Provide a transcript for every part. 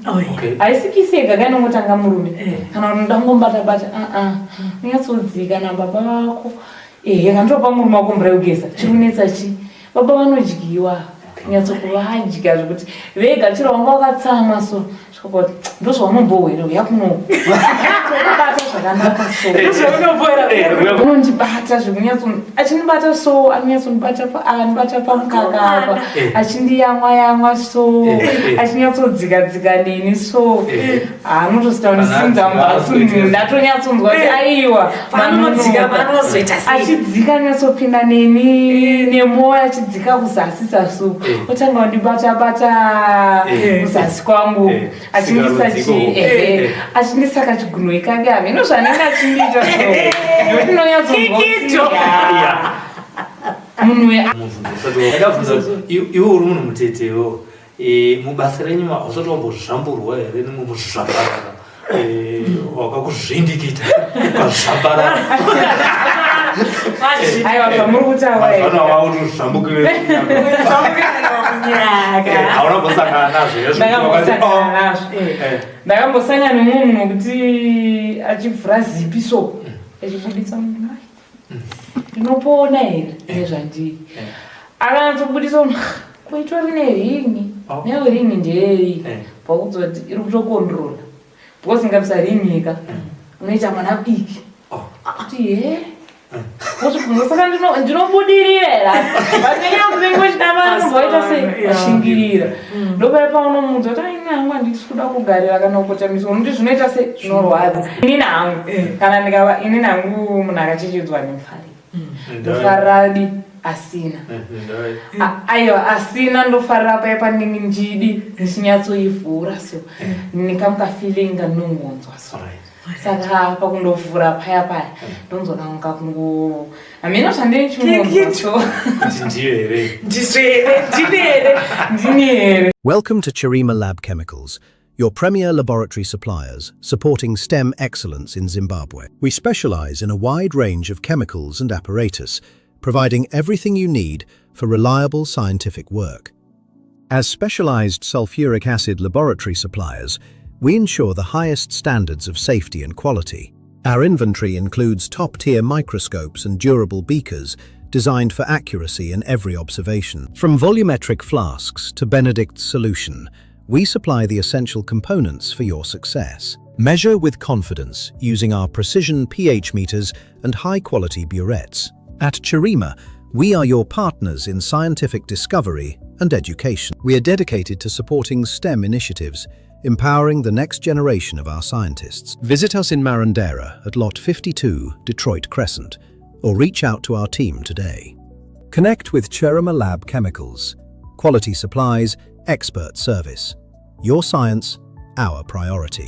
Oh, Haisi kiss yega kainongotanga murume kana kuti unoda kungomubatabata, aa, unyatsodzika nababa vako. Ehe, kandopa murume wako mvura yekugeza, chikunetsa chii? Baba vanodyiwa, nyatsokuvadya zvekuti vega chero wanga wakatsamwa, so svika kuti ndozvaunombohwere, uya kuno bata zvakanaka. So unondibata zvekunyatso, achindibata so, anonyatsondibata, anobata pamukaka apa, achindiyamwa yamwa so, achinyatsodzika dzika neni so, anotosita kundisimudza mubhatsu. Ndatonyatsonzwa kuti aiwa. Achidzika, nyatsopinda neni nemwoyo, achidzika kuzasi zasi, otanga kundibata bata kuzasi kwangu, achindisa chi, ehe, achindisa kachigunwe kake, hameno zvanenge achindiita so, nokuti ndinonyatsonzwa kuti munhu. Ndakabvunza kuti iwe uri munhu mutetewo, mubasa renyu hausati wambozvamburwa here nemwe muzvambarara wakakuzvindikita ukazvambarara? Aiwa, zvamuri kutaura. Mazano wautozvambukire, hauna kumbosangana nazvo here? Ndakambosangana nazvo. Ndakambosangana nemumwe munhu wekuti achivhura zipi so, achibuditsa munhu, "Ndinopona here nezvandiri?" Akanyatsobudisa munhu, kuitori neringi. Neyo ringi ndeyei? Pakudzwa kuti iri kutocontrola, because ngabisa ringi ka, unoita mwana diki. Kuti he, wozvibvunza, saka ndinobudirira here? But nenyaya yekuti unenge uchida mari, unomboita sei, washingirira. Ndopai paunomuudza kuti aini hangu handisi kuda kugarira kana kukotamiswa, unoti zvinoita sei, zvinorwadza. Inini hangu, kana ndikava inini hangu munhu akachechedzwa nemufariro, ndofarira di asina. Aiwa, asina, ndofarira paya panenge ndidi ndichinyatsoivhura so, nekamuka feeling kandinongonzwa so. Saka pakundovhura paya paya, ndonzwa kamuka kungo, hameno zvandinechingonzwa so. Kuti ndiyo here? Ndizvo here? Ndini here? Ndini here? Welcome to Chirima Lab Chemicals, your premier laboratory suppliers supporting STEM excellence in Zimbabwe. We specialize in a wide range of chemicals and apparatus, providing everything you need for reliable scientific work. As specialized sulfuric acid laboratory suppliers, we ensure the highest standards of safety and quality. Our inventory includes top-tier microscopes and durable beakers designed for accuracy in every observation. From volumetric flasks to Benedict's solution, we supply the essential components for your success. Measure with confidence using our precision pH meters and high-quality burettes. At Chirima, we are your partners in scientific discovery and education. We are dedicated to supporting STEM initiatives, empowering the next generation of our scientists. Visit us in Marondera at Lot 52, Detroit Crescent, or reach out to our team today. Connect with Chirima Lab Chemicals. Quality supplies, expert service. Your science, our priority.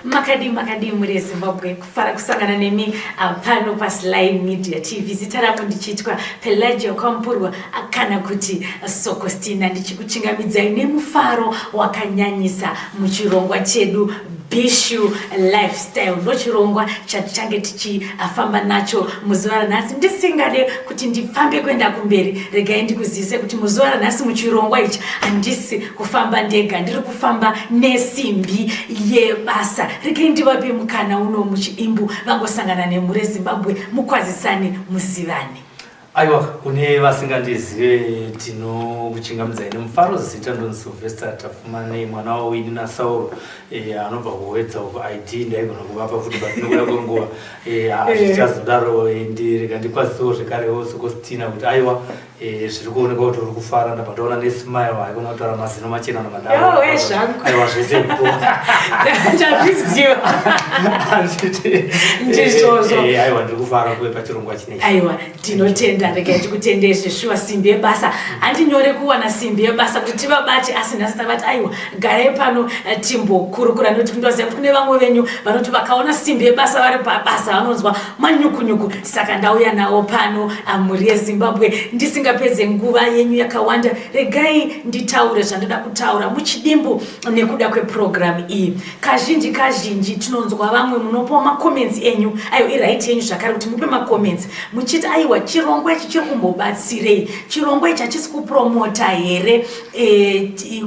Makadi, makadi muri eZimbabwe? Kufara kusangana nemi pano paSly Media TV. Zita rangu ndichiitwa Pelagia Kwamupurwa kana kuti Sokostina, ndichikuchingamidzai nemufaro wakanyanyisa muchirongwa chedu Bishu Lifestyle. Ndochirongwa chatichange tichifamba nacho muzuva ranhasi. Ndisingade kuti ndifambe kuenda kumberi, regai ndikuzivise kuti muzuva ranhasi muchirongwa ichi handisi kufamba ndega, ndiri kufamba nesimbi yebasa. Regai ndivape mukana uno muchiimbu vangosangana nemhuri yeZimbabwe, mukwazisane, muzivane. Aiwa, kune vasingandizive, ndinokuchingamidzai nemufaro. Zita ndonzi Sylvester Tafumanei, mwana waWini naSauro, anobva kuWedza uko. ID ndaigona kuvapa futi, but nekuda kwenguva hazvichazodaro. Ndirega ndikwazisewo zvekarewo Sokostina kuti aiwa, zviri kuoneka kuti uri kufara. Ndabva ndaona nesmile, haikona kutaura mazino machena. Yowe, zvangu. Aiwa, zvese. Ndazviziva. Ndizvozvo. Aiwa, ndiri kufara kuve pachirongwa chinechi. Aiwa, tinotenda. Regai tikutende zveshuwa, simbi yebasa. Handinyore kuwana simbi yebasa kuti tivabate, asi nhasi tavati aiwa, garai pano, timbokurukura, nekuti kundoziva kuti kune vamwe venyu vanoti vakaona simbi yebasa vari pabasa vanonzwa manyukunyuku. Saka ndauya nawo pano, mhuri yeZimbabwe, ndisinga Ndisingapedze nguva yenyu yakawanda, regai nditaure zvandoda kutaura muchidimbu nekuda kwepurogiramu iyi. Kazhinji kazhinji tinonzwa vamwe munopawo macomments enyu, ayo iright yenyu zvakare kuti mupe macomments muchiti aiwa, chirongwa ichi chiri kumbobatsirei? Chirongwa ichi hachisi kupromota here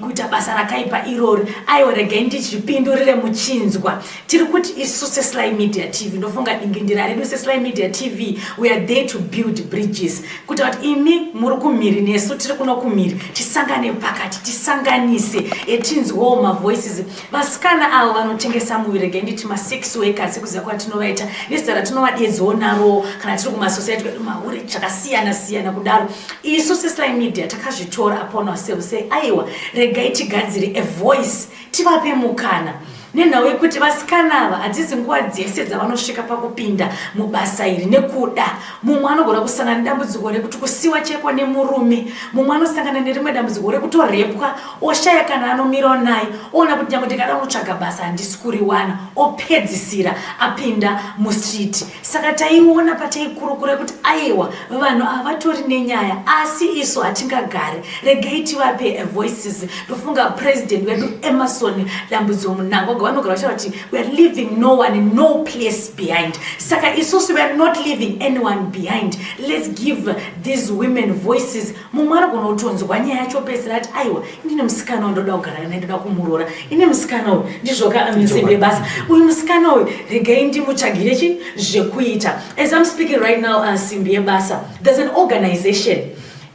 kuita basa rakaipa irori? Aiwa, regai ndichipindurire muchinzwa. Tiri kuti isu seSly Media TV, ndofunga dingindira redu seSly Media TV, we are there to build bridges, kuita kuti imi muri kumhiri nesu tiri kuno kumhiri tisangane pakati, tisanganise, tinzwewo mavoices. Vasikana avo vanotengesa muviri, regai nditi masex workers, sekuziva kwatinovaita nezita ratinovadedzawo naro kana tiri kumasociety kwedu, mahure, zvakasiyana siyana kudaro. Isu seSly Media takazvitora upon ourselves, say aiwa, regai tigadzire a voice, tivape mukana, nenhau yekuti vasikana ava hadzisi nguva dzese dzavanosvika pakupinda mubasa iri nekuda. Mumwe anogona kusangana nedambudziko rekuti kusiwa cheko nemurume, mumwe anosangana nerimwe dambudziko rekutorepwa, oshaya kana anomirawo naye, oona kuti nyange ndikada kunotsvaga basa handisi kuriwana, opedzisira apinda mustreet. Saka taiona pataikurukura kuti aiwa, vanhu ava vatori nenyaya, asi isu hatingagari, regai tivape voices. Ndofunga president wedu Emmerson Dambudzo Mnangagwa vanogara vachitaura kuti we are leaving no one, no place behind. Saka isusu we are not leaving anyone behind. Let's give these women voices. Mumwe anogona kutonzwa nyaya yacho pedzisira ati aiwa, ndine musikana uyu ndoda kugara naye, ndoda kumuroora, ine musikana uyu ndizvoka simbe basa uyu musikana uyu, regai ndimutsvagire chi zvekuita. As I'm speaking right now, simbi yebasa, there's an organization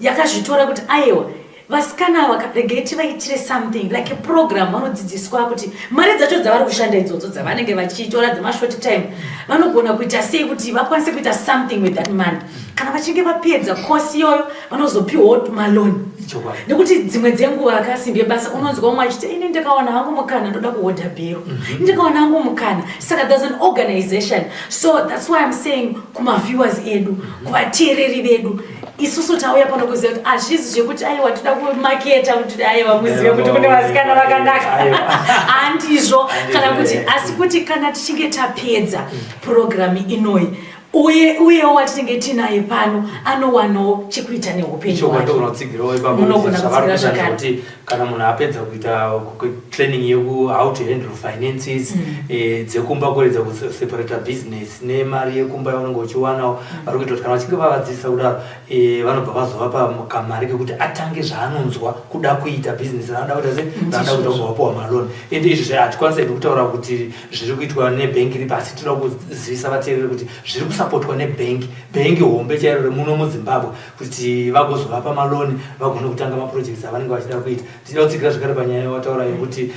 yakazvitora kuti aiwa, vasikana ava regai tivaitire something like a program. Vanodzidziswa kuti mari dzacho dzavari kushanda idzodzo dzavanenge vachitora dzemashort time, vanogona kuita sei kuti vakwanise kuita something with that money. Kana vachinge vapedza kosi iyoyo, vanozopiwawo maloan, nekuti dzimwe dzenguva akasimbe basa unonzwa umwe achiti ini ndikawana hangu mukana ndoda kuhodha bhero, ndikawana hangu mukana. Saka there's an organization. So that's why I'm saying kumaviewers edu, kuvateereri vedu, isusu tauya pano kuziva kuti hazvizi zvekuti aiwa, toda kumaketa kuti aiwa, muzive kuti kune vasikana vakanaka, handizvo, kana kuti asi kuti kana tichinge tapedza purogiramu inoyi, uye uyewo watinenge tinaye pano anowanawo chekuita neupenyu Chokwadi. hwake. Togona kutsigirawo ipapo. Munogona kuti zvavari kutsigira kuita zvakare. ndezvekuti kana munhu apedza kuita training yeku how to handle finances dzekumba, kuredza kuseparata business nemari yekumba yaunenge uchiwanawo, vari kuita kuti kana vachinge vavadzidzisa kudaro, vanobva vazovapa kamari kekuti atange zvaanonzwa kuda kuita, business raanoda kuita, se raanoda kuita, kubva vapuwa maloan. Ende izvi hatikwanisi hedu kutaura kuti zviri kuitwa nebhengi ripi, asi tinoda kuzivisa vateereri kuti zviri kusapotwa nebhengi, bhengi hombe chairo remuno muZimbabwe, kuti vagozovapa maloan vagone kutanga maprojects avanenge vachida kuita. Tichida kutsigira zvakare panyaya yawataura yekuti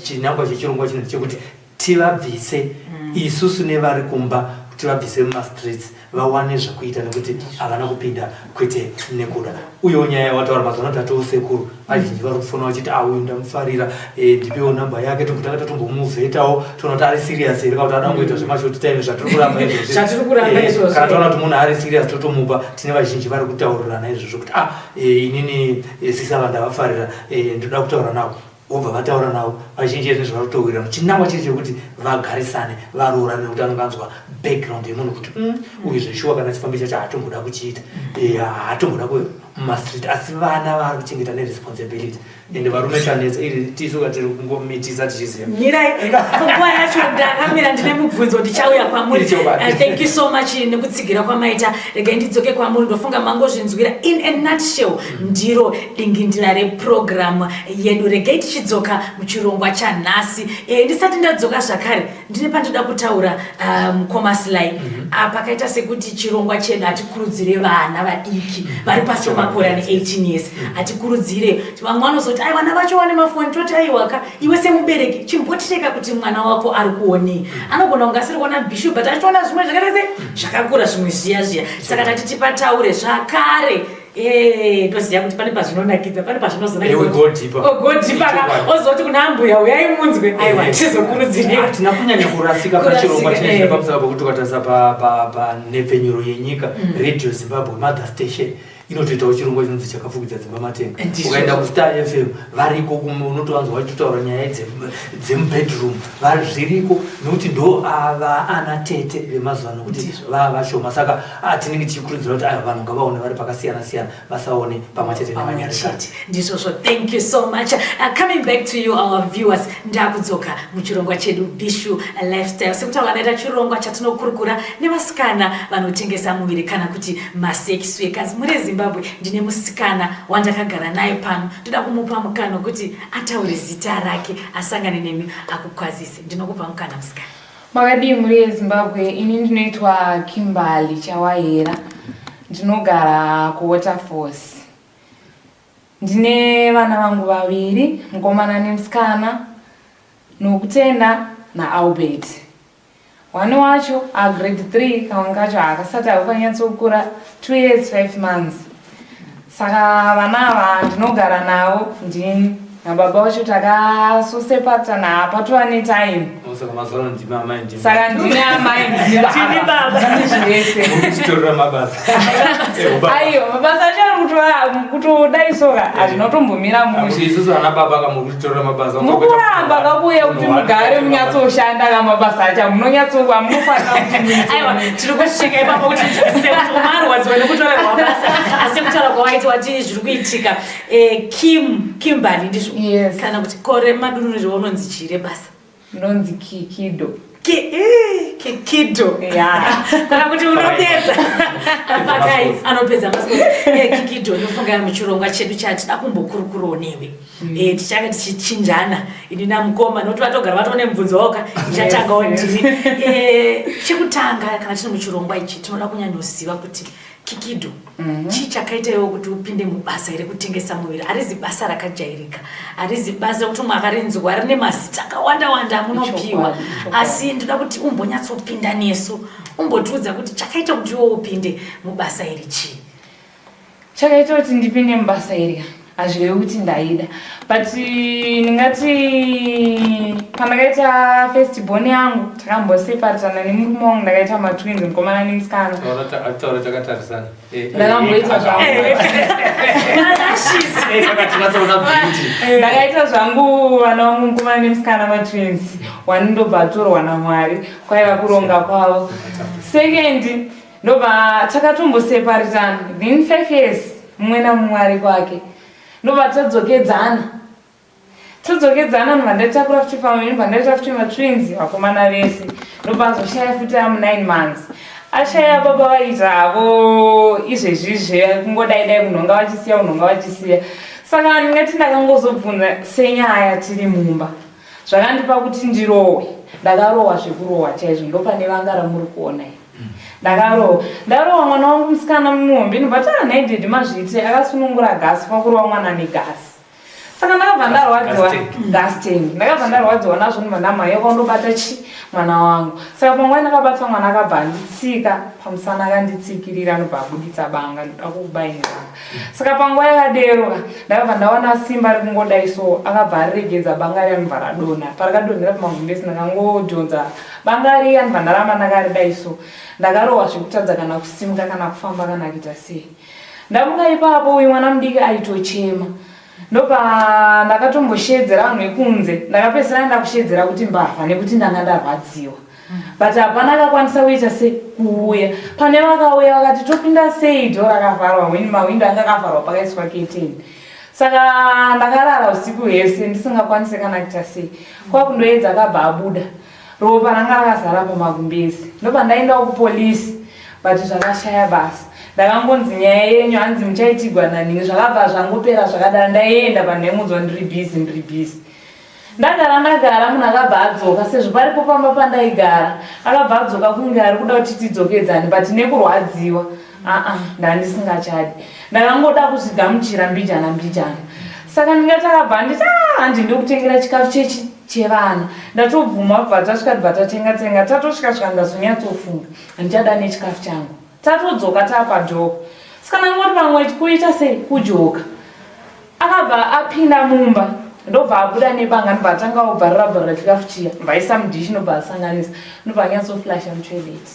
chinangwa chechirongwa chino chekuti tivabvise isusu nevari kumba, tivabvise mumastreets, vawane zvekuita, nekuti havana kupinda kwete nekuda. Uyewo nyaya yawataura, mazuva ano tatoo sekuru vazhinji vari kufona vachiti a, uyu ndamufarira, ndipewo namba yake, tombotanga tatombomuvhetawo, toona kuti ari serious here, kana kuti ada kungoita zvemashort time zvatiri kuramba izvozvi. Zvatiri kuramba izvozvo. Kana taona kuti munhu ari serious, totomupa. Tine vazhinji vari kutaurirana izvozvo kuti ah, inini sisava ndavafarira, ndoda kutaura navo, vobva vataura navo. Vazhinji ezvinezvi vari kutowirirana. Chinangwa chiri chekuti vagarisane, varoorane, nekuti anonge anzwa background yemunhu kuti uyu zveshuwa kana chifambi chacho haatomboda kuchiita, haatomboda mumastreet, asi vana vaari kuchengeta neresponsibility. Ende varume tanetsa iri, tisu katiri kungomitisa tichiziva. Mirai, nguva yacho ndakamira, ndine mubvunzo, ndichauya kwamuri. Ichokwadi. Thank you so much nekutsigira kwamaita. Regai ndidzoke kwamuri. Ndofunga mangozvinzwira in a nutshell, ndiro dingindira repurogiramu yedu. Regai tichidzoka muchirongwa chanhasi. Ndisati ndadzoka zvakare, ndine pandoda kutaura, mukoma Sly. Pakaita sekuti chirongwa chedu hatikurudzire vana vadiki vari pasi pemakore ane 18 years, hatikurudzire. Vamwe vanozoti ai, vana vacho vane mafoni. Toti aiwaka, iwe semubereki chimbotireka kuti mwana wako ari kuonei. Anogona kunge asiri kuona bhishu, but achiona zvimwe zvakaita se zvakakura, zvimwe zviya zviya. Saka tati tipataure zvakare. Toziva kuti pane pazvinonakidza, pane Eh, we go deeper. Go deeper ka. Ichokwadi. Ozoti kuna ambuya uyai munzwe, aiwa, tizokurudzirei. Hatina kunyanya kurasika pachirongwa Kurasika, chinezve pamusaka pokuti ukatarisa panhepfenyuro yenyika, Radio Zimbabwe mother station. Inotoitawo chirongwa chinonzi Chakafukidza Dzimba Matenga. Ukaenda kuStar FM variko, unotovanzwa vachitotaura nyaya dzemubedroom, vari zviriko, nekuti ndo ava ana tete vemazuva ano kuti vava vashoma. Saka tinenge tichikurudzira kuti aiwa, vanhu ngavaone vari pakasiyana siyana, vasaone pamwe chete nevanyarikani. Ndizvozvo, thank you so much. Coming back to you, our viewers, ndakudzoka muchirongwa chedu Bishu Lifestyle. Sekutaura ndaita, chirongwa chatinokurukura nevasikana vanotengesa muviri kana kuti masex workers. Muri Zimbabwe, ndine musikana wandakagara naye pano. Ndoda kumupa mukana wekuti ataure zita rake, asangane nemi, akukwazise. Ndinokupa mukana, musikana. Makadii muri yeZimbabwe? Ini ndinoitwa Kimberly Chawahera, ndinogara kuWaterfalls. Ndine vana vangu vaviri, mukomana nemusikana, Nokutenda naAlbert. One wacho agrade 3, kamwe kacho hakasati hakukanyatsokura, 2 years 5 months. Saka vana ava ndinogara navo ndini nababa vacho, takasosepatana, hapatova netime. Saka mazuva ano ndimi amai, ndimi Saka ndine amai, ndini Ndini baba. Ndini zvese. Murichitorera mabasa. Aiwa, mabasa acho ari kutodai soka, hazvinotombomira mushe. Isusu ana baba ka, muri mabasa. Mukuramba kakuuya kuti mugare munyatsoshanda ka, mabasa acho munonyatsowa, munofanira kuti muite. Aiwa, tiri kusvika ipapo kuti umarwadziwa nekutorerwa basa, asi kutaura kwawaiti wati zviri kuitika. Kim, Kimberly, ndizvo? Yes. Kana kuti kore madunuriro unonzi chii rebasa? Ndonzi Kikido. Kikido. Ya. Kana kuti unopedza pakai, anopedza masports. Kikido, ndofunga muchirongwa chedu chatida kumbokurukurawo newe, tichange tichichinjana ini namukoma, nokuti vatogara vatone mubvunzo wauka, ndichatangawo ndini. Chekutanga, kana tiri muchirongwa ichi, tinoda kunyanyoziva kuti Kikido, chii chakaita iwo kuti upinde mubasa rekutengesa muviri? Harizi basa rakajairika, harizi basa rekuti umwe akarinzwa, rine mazita akawanda wanda amunopiwa. Ichokwadi, ichokwadi. Asi ndoda kuti umbonyatsopinda nesu, umbotiudza kuti chakaita kuti iwo upinde mubasa iri chii? Chakaita kuti ndipinde mubasa iri hazvirevi kuti ndaida, but ndingati pandakaita first born yangu, takamboseparatana nemurume wangu, ndakaita matwins, mukomana nemusikana. Taura takatarisana. Ndakamboita zvangu. Malashes. Saka tinatsoona beauty. Ndakaita zvangu vana vangu, mukomana nemusikana, matwins. One ndobva atorwa naMwari, kwaiva kuronga kwavo. Second ndobva takatomboseparitana, then 5 years mumwe namumwe ari kwake, ndobva tadzokedzana, todzokedzana, ndobva ndatakura futi pamwe, ndobva ndaita futi matwins, vakomana vese. Ndobva azoshaya futi amu 9 months, ashaya. Baba vaita havo izvezvizve, kungodai dai kunhonga vachisiya, kunhonga vachisiya. Saka ndingati ndakangozobvunza senyaya tiri mumba, zvakandipa kuti ndirohwe. Ndakarohwa zvekurohwa chaizvo, ndopane vanga ramuri kuona iyi. Ndakarohwa, ndarohwa mwana wangu musikana muhombe, ndobva taa, "Nhai daddy, mazviitire?" Akasunungura gasi, kwakurova mwana negasi. Saka ndakabva ndarwadziwa. Gas tank. Gas tank. Ndakabva ndarwadziwa nazvo, ndobva ndamhanya kwandobata chi mwana wangu. Saka panguva ndakabata mwana, akabva anditsika pamusana, akanditsikirira, ndobva abuditsa banga, "Ndoda kukubayira banga." Saka panguva yakadero ndakabva ndawana simba rekungodai so, akabva ariregedza banga riya, ndobva radonha. Parakadonhera pamagumbezi, ndakangodhonza banga riya, ndobva ndaramba ndakaridai so. Ndakarohwa zvekutadza kana kusimuka, kana kufamba, kana kuita sei. Ndamuka ipapo, uyu mwana mudiki aitochema. Ndopa ndakatomboshedzera vanhu vekunze, ndakapedzisira ndakushedzera kuti mbavha, nekuti ndanga ndarwadziwa, but hapana akakwanisa kuita se kuuya. Pane vakauya vakati, "Topinda sei? Door rakavharwa." When mahwindo anga akavharwa, pakaiswa keteni. Saka ndakarara usiku hwese ndisingakwanisi kana kuita sei. Kwakundoedza, akabva abuda, ropa ranga rakazara pamagumbezi. Ndobva ndaendawo kupolisi, but zvakashaya basa. Ndakangonzi nyaya yenyu hanzi muchaitigwa naningi. Zvakabva zvangopera zvakadaro. Ndaienda panhaimudzwa, ndiri busy, ndiri busy. Ndagara, ndagara, munhu akabva adzoka, sezvo paripo pamba pandaigara. Akabva adzoka kunge ari kuda kuti tidzokedzane, but nekurwadziwa, aa, ndandisingachadi. Ndakangoda kuzvigamuchira mbijana mbijana. Saka ndingati akabva anditi, "Ah, handi ndokutengera chikafu chechi chevana." Ndatobvuma, bva tasvika, bva tatenga tenga. Tatosvika svika, ndazonyatsofunga, handichada nechikafu changu. Tatodzoka tapadhoko, saka ndangoti pamwe kuita sei kujoka. Akabva apinda mumba, ndobva abuda nebanga, ndobva atanga kubvarura bvarura chikafu chiya, bvaisa mudhishi, ndobva asanganisa, ndobva anyatsoflasha mutoilet.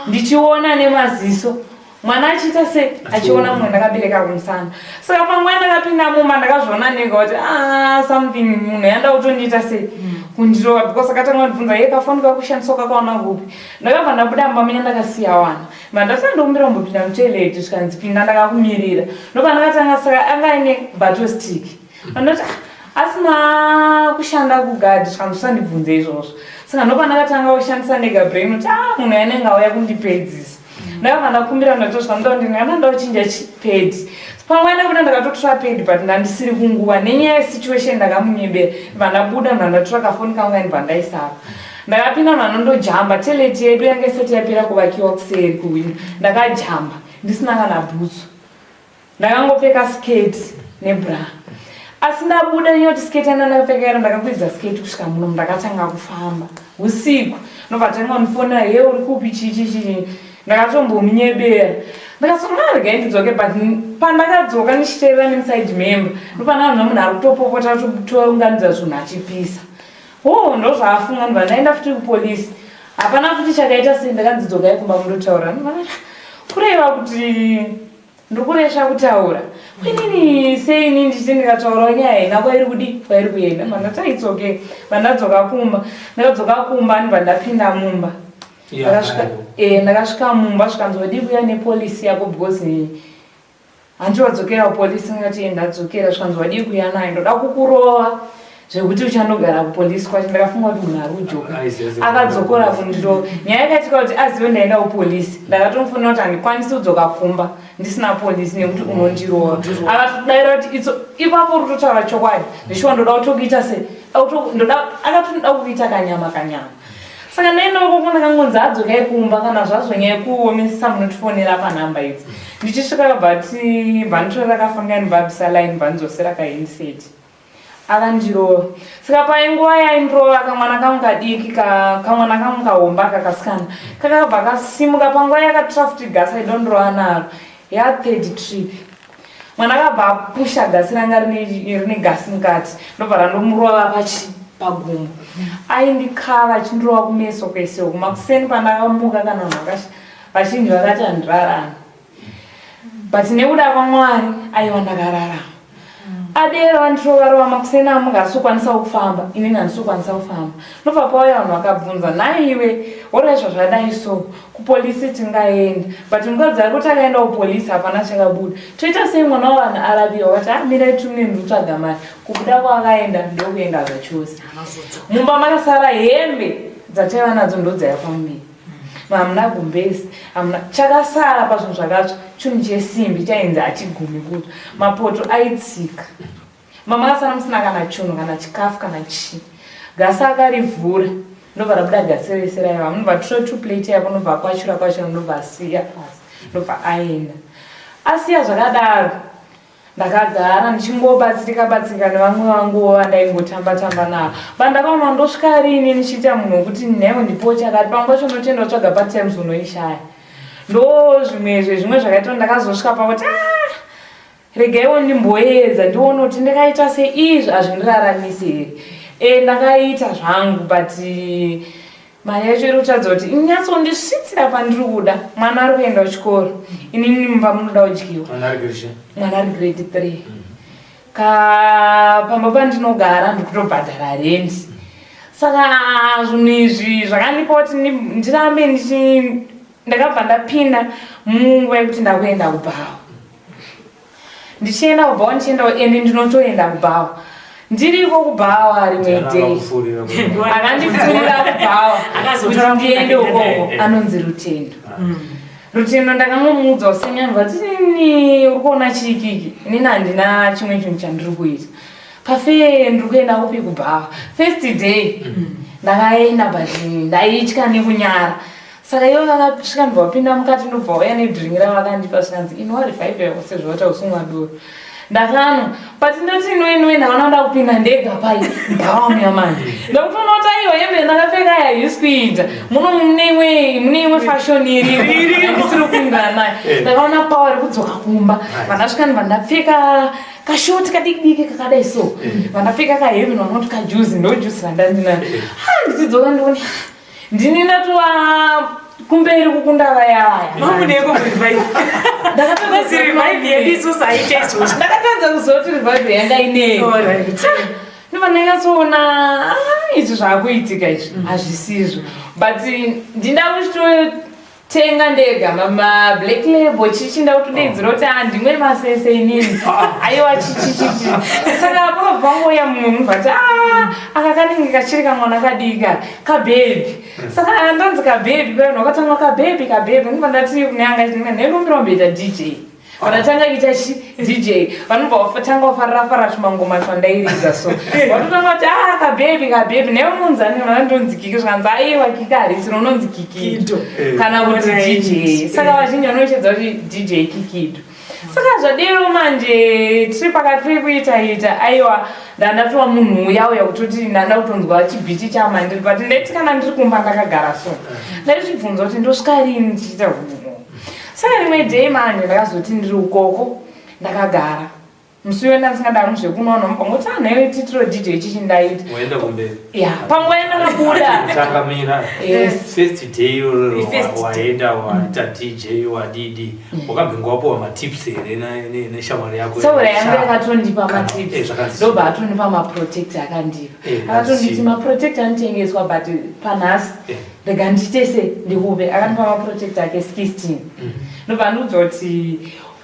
Ndichiona nemaziso. Mwana achiita se achiona mumwe ndakabereka kumusana. Saka panguva yandakapinda mumba ndakazviona ndega kuti ah, something munhu yanda kutondiita sei kundirova, because akatanga kundibvunza, ye kafoni kakushandiswa kakaona kupi? Ndakabva ndabuda mumba muya, ndakasiya wana vandati ndokumbira kumbopinda mutoilet, zvikanzi pinda, ndakakumirira. Ndobva ndakatanga, saka anga aine battle stick. Andati "Ah, asina kushanda kugadhi?" Zvikanzi usandibvunze izvozvo. Saka ndopa ndakatanga kushandisa ndega brain kuti ah, munhu anenge auya kundipedzisa. Ndakabva ndakumbira, ndatosvika ndondingana ndochinja pad. Pamwe ndakuda ndakatotora pad, but ndandisiri kunguva nenyaya yesituation. Ndakamunyebera, ndibva ndabuda, ndibva ndatora kafoni kangu, ndibva ndaisapa. Ndakapinda, vanhu vanondojamba. Toilet yedu yanga isati yapera kuvakiwa kuseri kuwindow. Ndakajamba ndisina kana bhutsu, ndakangopfeka skirt nebra. Asi ndabuda nyoti skirt yana ndakapfeka iro, ndakakwidza skirt kusvika muno. Ndakatanga kufamba usiku, ndobva tanga kundifonera, "Ye, uri kupi?" Chichi chichi. Ndakatombomunyebera, ndakasonga regai ndidzoke, but pandakadzoka ndichiteerera nemuside memba, ndopana vanhu, munhu ari kutopopota, kutounganidza zvinhu achipisa. Ho, ndozvaafunga. Ndibva ndaenda futi kupolisi, hapana futi chakaita sei. Ndakanzi dzokai kumba mundotaura. Kureva kuti ndikuresva kutaura inini seini, ndichiti ndikataurawo nyaya ina kwairi kudi kwairi kuenda. Mandati it's okay. Vandadzoka kumba, ndakadzoka kumba, ndibva ndapinda mumba. Ndakasvika mumba, zvikanzi wadii kuuya nepolisi yako, because hanti wadzokera kupolisi? Ndikati ndadzokera. Zvikanzi wadii kuuya nayo, ndoda kukurova zvekuti uchandogara kupolisi kwacho. Ndakafunga kuti munhu ari kujoka. Akadzokora kundirova. Nyaya yakaitika kuti azive ndaenda kupolisi, ndakatomufonera kuti handikwanisi kudzoka kumba ndisina polisi nekuti unondirova. Akatodaira kuti itso ipapo uri kutotaura chokwadi, zvishuwa ndoda kutokuita se akatoda kukuita kanyama kanyama. Saka ndaenda ukoko, ndakangonzi adzokai kumba, kana zvazvo nyaya yekuomesesa munotifonera panhamba idzi. Ndichisvika kabva ti bvanditorera kafonga, ndibva line, bvandidzosera kahandset. Akandirova. Saka painguva yaindirova, kamwana kangu kadiki, kamwana kangu kahomba kakasikana kakabva kasimuka panguva yakatora futi gasi aidondirova naro yathird trip. Mwana akabva apusha gasi ranga rine gasi mukati, ndobva randomurova pachi pagumbo. Aindikava achindirova kumeso kwese uku. Makuseni pandakamuka, kana vanhu vazhinji vakati handirarami, but nekuda kwaMwari aiwa ndakararama. Adero vandirovarova, makuseni amuka handisi kufamba, inini handisi kukwanisa kufamba. Ndobva pauya vanhu vakabvunza, "Naiwe woraizva zvadai so, kupolisi tingaenda, but mukadzi ari kuti akaenda kupolisi hapana chakabuda, toita sei? Mwana wavanhu arapiwa." Vati amirai tumune, ndikutsvaga mari. Kubuda kwaakaenda ndokuenda zvachose. Mumba makasara hembe dzataiva nadzo, ndodzaiva pamuviri, hamuna gumbezi, hamuna chakasara pazvinhu zvakatsva. Chinhu chesimbi chainzi hachigumi kutsva, mapoto aitsika. Mama akasara musina kana chunhu, kana chikafu, kana chii. Gasi akarivhura, ndobva rabuda gasi rese raiva. Munobva tora tuplate yako, ndobva kwachura kwachura, ndobva asiya pasi, ndobva aenda asiya zvakadaro. Ndakagara ndichingobatsirika batsirika nevamwe vanguwo vandaingotamba tamba navo. Pandakaona ndosvika rini ndichiita munhu wekuti nhaiwo ndipowo chakati, pamwe pacho unotoenda kutsvaga patimes unoishaya. Ndo zvimwe zvezvimwe zvakaita ndakazosvika pakuti ah, regaiwo ndimboedza ndione kuti ndikaita seizvi hazvindiraramisi here. Ndakaita zvangu, but mari yacho iri kutaridza kuti inyatsondisvitsira pandiri kuda. Mwana ari kuenda kuchikoro, inini mumba munoda kudyiwa. Mwana ari grade 3. Ka pamba pandinogara ndikutobhadhara rendi. Saka zvinhu izvi zvakandipa kuti ndirambe ndichi ndakabva ndapinda munguva yekuti ndakuenda kubhawa, ndichienda kubhawa, ndichienda ende ndinotoenda kubhawa. Ndiriko kubhawa rimwe day akandipfurira kubhawa kuti ndiende ukoko anonzi Rutendo. Rutendo ndakangomuudza usenyangwa tini, "Uri kuona chiikiki, inini handina chimwe chinhu chandiri kuita pafee, ndiri kuenda kupi? Kubhawa." First day ndakaenda, but ndaitya nekunyara. Saka ivo vakasvika, ndobva vapinda mukati, ndobva uya nedrink ravakandipa, zvikanzi inwa revive yako sezvo vata usumwa doro. Ndakanwa, but ndoti inwe inwe, ndaona kuda kupinda ndega pai bhawa muya manje. Ndakutoona kuti aiwa, hembe ndakapfeka aya haisi kuita muno, mune imwe fashion iri ndisiri kupindana nayo. Ndakaona power rekudzoka kumba. Vandasvika, ndibva ndapfeka kashoti kadiki diki kakadai so, vandapfeka kahembe vanoti kajuzi, ndo juzi randandinayo. Ha, ndichidzoka ndione ndini ndatova kumberi kukunda vaya vaya. Mamuneko kurevive. Ndakatadza Revive yedu isusu haiite izvozvo. Ndakatadza kuziva kuti revive yanga inei. Alright. Ndobva ndanyatsoona, "Ah, izvi zvaakuitika izvi hazvisizvo." But ndinda kuchitotenga ndega mablack label, chichi, ndakutodeidzira kuti handimwe masese inini, aiwa, chichi chichi. Saka pakabva pangouya mumwe munhu ati, "Ah, aka kanenge kachiri kamwana kadika kabhebhi." Saka ndonzi kabhebhi pavanhu vakatanga kabhebhi kabhebhi. Ndobva ndati kune anga nerumbira kumboita DJ, vanatanga kuita chi DJ, vanobva vatanga kufarira farira tumangoma twandairidza. So vatotanga kuti, "Ah, kabhebhi kabhebhi." Newe munzani vanondonzi Kiki. Zvikanzi, "Aiwa, Kiki harisiro, unonzi Kikido kana kuti DJ." Saka vazhinji vanochedza kuti DJ Kikido. Saka zvadero manje tiri pakati pekuita ita, aiwa, ndandatova munhu uya uya kutoti ndanda kutonzwa chibhichi chamandiri. But ndaiti kana ndiri kumba ndakagara so, ndaizvibvunza kuti ndosvika rini ndichiita hunhu. Saka rimwe day manje ndakazoti ndiri ukoko ndakagara musi uyo, ndandisingadamu zvekunoona mubva anhaiwe titiro DJ chichi ndaita. Waenda kumberi. Ya, panguva yandakabuda. Tangamira. Yes. First day iroro, First day. waenda waita DJ wadidi, wakambenge wapiwa matips here neshamwari yako? Saura yangu yakatondipa matips. Zvakanzi Ndobva atondipa maprotect akandipa. Akatonditi maprotect anotengeswa, but panhasi rega nditese ndikupe. Akandipa maprotect ake 16. Ndobva ndiudza kuti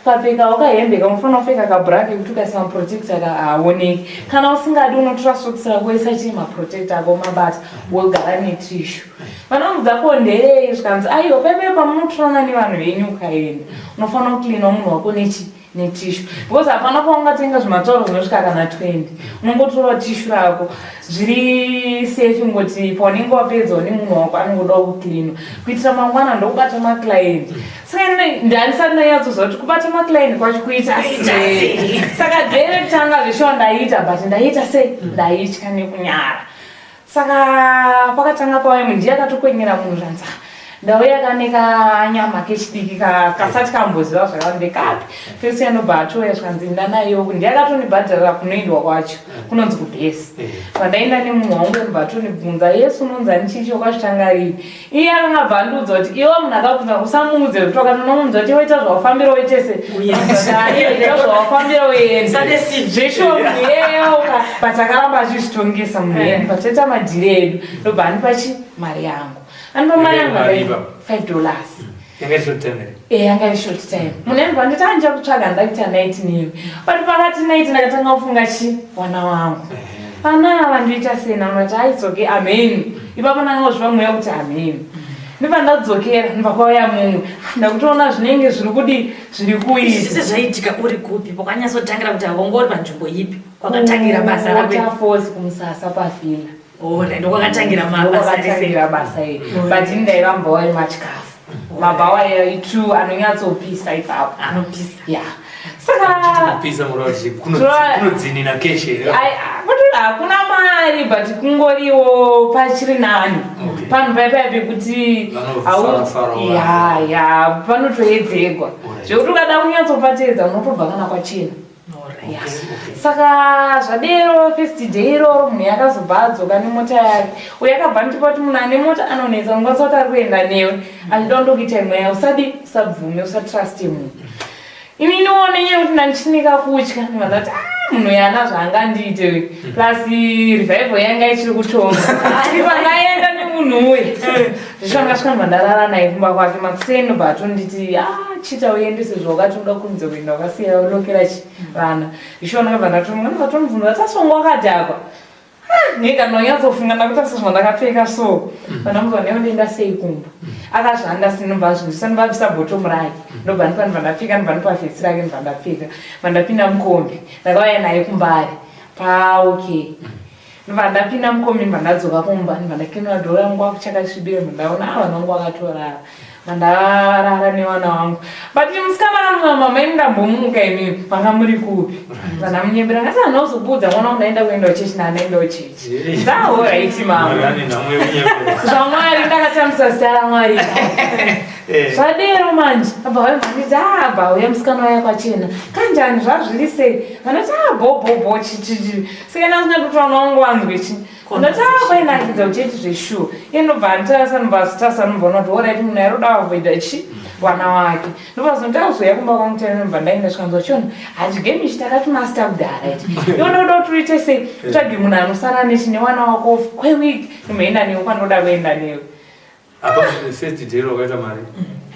ukapfeka wakahembeka unofanira kupfeka kabra kekuti ukaisa maprotect aka haaoneki. Kana usingadi, unotora sokisi rako woisa chii maprotect ako, mabata, wogara netissue. Vanomudza ko nderei? Zvikanzi, "Aiwa, paipai pamunotorana nevanhu venyu ukaenda, unofanira kucleana munhu wako nechi netissue, because hapana paungatenga zvimatauro zvinosvika kana 20. Unongotora tissue rako zviri safe, ngoti paunenge wapedzawo nemunhu wako anongodawo kucleanwa kuitira mangwana ndokubata maclient." Saka ndandisati ndanyatsoziva kuti kubata maclient kwacho kuita sei. Saka day rekutanga zveshuwa ndaita, but ndaita sei, ndaitya nekunyara. Saka pakatanga pauya munhu, ndiye akatokwenyera munhu zvanzi, "Ah, ndauya kane kanyama kechidiki kasati kamboziva zvakawanda kapi." Fesi yanobva atouya, zvikanzi, "Ndanayo." Ndiye akatondibhadharira kunoendwa kwacho kunonzi kubhesi. Pandaenda nemunhu wangu, anobva atondibvunza, "Yesu, unonzi ani, chichi, wakazvitanga rini?" Iye akangabva andiudza kuti, "Iwe, munhu akabvunza usamuudze, kuti wakatonomuudza kuti iwe ita zvawafambira uitese, ita zvawafambira uende." Usade CV. Zveshuwa munhu iyeyeuka, but akaramba achizvitongesa munhu iyeye. Patoita madhiri edu, ndobva andipa chi mari yangu, andipa mari yangu. Mari ipa? $5. Yanga short time here? Eh, yanga iri short time. Munhu anobva nditi anja kutsvaga ndakuita night newe, but pakati night ndakatanga kufunga chi vana vangu, vana ava ndoita sei? Namati aitsoke ameni. Ipapo ndangozvipa mweya kuti ameni. Ndobva ndadzokera, ndobva kwauya mumwe. Ndakutoona zvinenge zviri kudi zviri kuita. Zvese zvaitika uri kupi? Pakanyatsotangira kuti haunga uri panzvimbo ipi kwakatangira basa rako? Waterfalls, kumusasa pavhila. Ora, ndokwakatangira mabasa ese. Ndokwakatangira basa iri, but ini ndaiva mubhawa yematyafu, mabhawa itu anonyatsopisa ipapo. Anopisa. Ya, saka Kupisa mura kuti kunodzinina keshe here? Kuti hakuna mari, but kungoriwo pachiri nani. Panhu paipai pekuti Vanofara-fara. Ya, panotoedzegwa zvekuti ukada kunyatsopatedza unotobva kana kwachena. Ya. Saka zvadero, first day iroro munhu yakazobva adzoka nemota yake. Uyo akabva ndipa kuti munhu ane mota anonetsa, unokwanisa kuti ari kuenda newe achida kundokuita imwe. Usadi, usabvume, usatruste munhu. Ininiwo nenyaya yekuti ndandichinika kutya, ndikati, "Ah, munhu uyu ana zvaangandiite uyu." Plus revival yanga ichiri kutonga. Pandaenda nemunhu uyu, zvichanga ndibva ndarara naye kumba kwake. Makuseni ndobva atonditi, "Ah, chita uende sezvo wakati unoda kunze kuenda, wakasiya ulokera chi vana." Zvichiona kabva ndatomubvunza kuti asonga wakadhakwa nega. Ndonyatsofunga ndakutarisa zvandakapfeka, so vanamuzwa newe ndoenda sei kumba? Akazvanda sinobva zvinhu ndobva bhotomu rake, ndobva ndipa, ndobva ndapfeka, ndobva ndipa vhesi rake, ndobva ndapfeka, ndobva ndapinda mukombi. Ndakauya naye kumbari paok, ndobva ndapinda mukombi, ndobva ndadzoka kumba, ndobva ndakenura dhoo rangu, kwakuchakasvibira. Ndobva ndaona, ah, vanhu vangu vakatorara. Ndarara nevana vangu but musikana anonga mama imi ndambomuka imi manga muri kupi vandamunyembera ngati handina kuzobudza mwana wangu ndaenda kuenda kuchechi ndandaenda kuchechi ndahoraiti mama zvamwari ndakatambisa zita ramwari eh. zvadero manje abva vaimhaniti abva ah, uya musikana waya kwachena kanjani zvazviri sei vanoti abhobhobho ah, chichichi saka ndasina kuti vana vangu vanzwe chi Ndati ah kwainakidza kuchechi zveshuwa. Iye ndobva anditarisa ndobva azotarisa ndobva ona kuti horaiti munhu airoda avoida chi wana wake. Ndobva azonti auzoya kumba kwangu tena ndobva ndaenda zvikanzi wachiona hachigame ichi takati master kudhara ichi. Iwe ndoda kuti uite sei utsvage munhu anosara nechi newana wako kweweek ndimboenda newe kwandoda kuenda newe. Apa first day wakaita mari?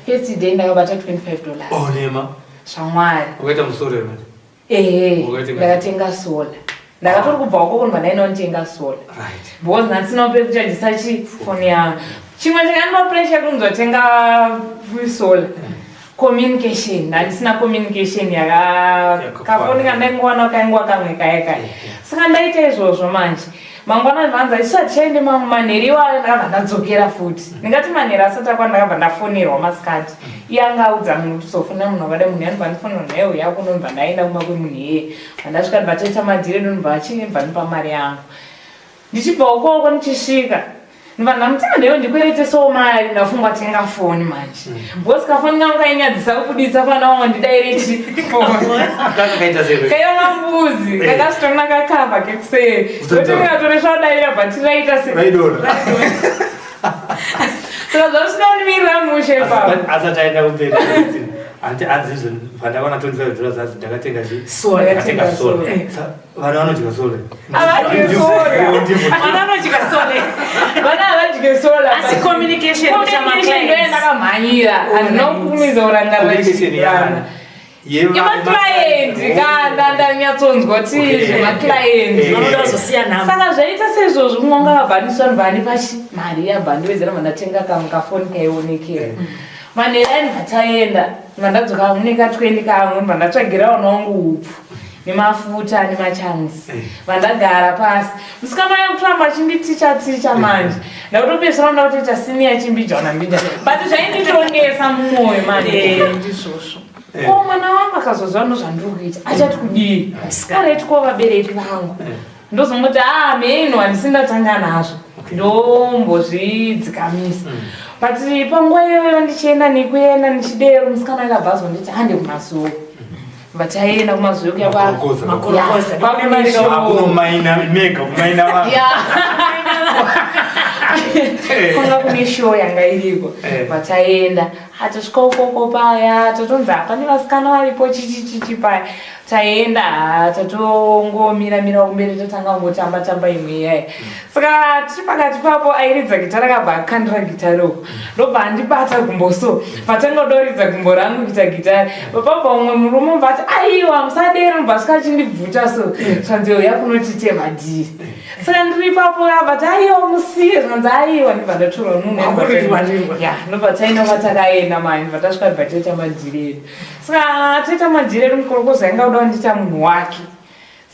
First day ndakabata 25 dollars. Oh nema. Zvamwari. Wakaita musoro here manje? Ehe, ndakatenga solar. Ndakatori kubva uko kunobva ndaenda kunotenga solar. Right. Because ndandisina pekuchajisa chi foni yangu. Chimwe chakandipa pressure kunzotenga solar. Communication, ndandisina communication yaka kafoni kandaingowana kainguva kamwe kaya kaya. Saka ndaita izvozvo manje. Mangwana vanza isu hatichaende mamwe manheru iwayo ndakabva ndadzokera futi. Ndingati manheru asati akwana ndakabva ndafonerwa masikati. Iye anga audza munhu kuti sofonera munhu wakadai munhu yanobva ndifonera naye uya kunobva ndaenda kumba kwemunhu iyeye. Pandasvika ndibva taita madhiri ndonobva achinibva ndipa mari yangu. Ndichibva ukoko ndichisvika ndibva ndamuti handeyo ndikweretesawo mari ndafunga tenga foni manje. Because kafoni kangu kainyadzisa kubuditsa pana wangu ndidaire chi foni. Kakaita sei? Kaiva mbuzi kakasitona kakava kekuseri. Kuti ndikatoresva daira but raita se. Raidona. Saka zvasina kundimirira mushe ipapo. Asati aenda kumberi. Anti anzi izvo pandakaona 25 dollars anzi ndakatenga chi? Sola. Ndakatenga sola. Vana vanodya sola. Havadye sola. Vana vanodya sola. Vana havadye sola. Asi communication Communication ndo yandakamhanyira. Handina kukurumidza kurangarira Communication yana. Yemaclient kana ndanyatsonzwa kuti zvemaclient. Vanoda kuzosiya nhamba. Saka zvaita seizvozvo mumwe wanga akabva andiswa ndibva andipa chi mari yabva andiwedzera bva ndatenga kamwe kafoni kaionekera. Manheru ayo ndibva taenda ndibva ndadzoka mune ka20 kamwe ndibva ndatsvagira vana wangu hupfu nemafuta nemachangs vandagara pasi musikana waye kutoramba achinditicha ticha manje ndakutopesera nda kutoita senior chimbijana mbijana but zvainditongesa mumwoyo manje ndizvozvo ko mwana wangu akazoziva ndozvandiri kuita achati kudii alright ko vabereki vangu ndozongoti a mheno handisi ndatanga nazvo ndombozvidzikamisa but panguva iyoyo ndichienda nekuenda ndichidero musikana akabva azonditi hande kumazuva vataenda kumazuva kuya Makorokoza. Makorokoza. Akunomaina mega kumaina vanhu. Kwanga kune show yanga iriko vataenda hatasvika ukoko paya tatonzi hapane vasikana varipo chichichichi paya taenda tatongomira mira kumberi tatanga kungotamba tamba imwe iyaya saka tiri pakati papo airidza gitari akabva akandira gitari uko ndobva andibata gumbo so patanga kudoridza gumbo rangu kuita gitari pabva umwe murume ubva ati aiwa musadero ndobva svika achindibvuta so zvanzi uya kunotite madhiri saka ndiri ipapo abva ti aiwa musiye zvanzi aiwa ndibva ndatorwa Wakurirwa-rirwa. ya ndobva taenda kwatakaenda mani ndobva tasvika ndibva taita madhiri edu saka taita madhiri edu mukorokoza yanga kuda kundiita munhu wake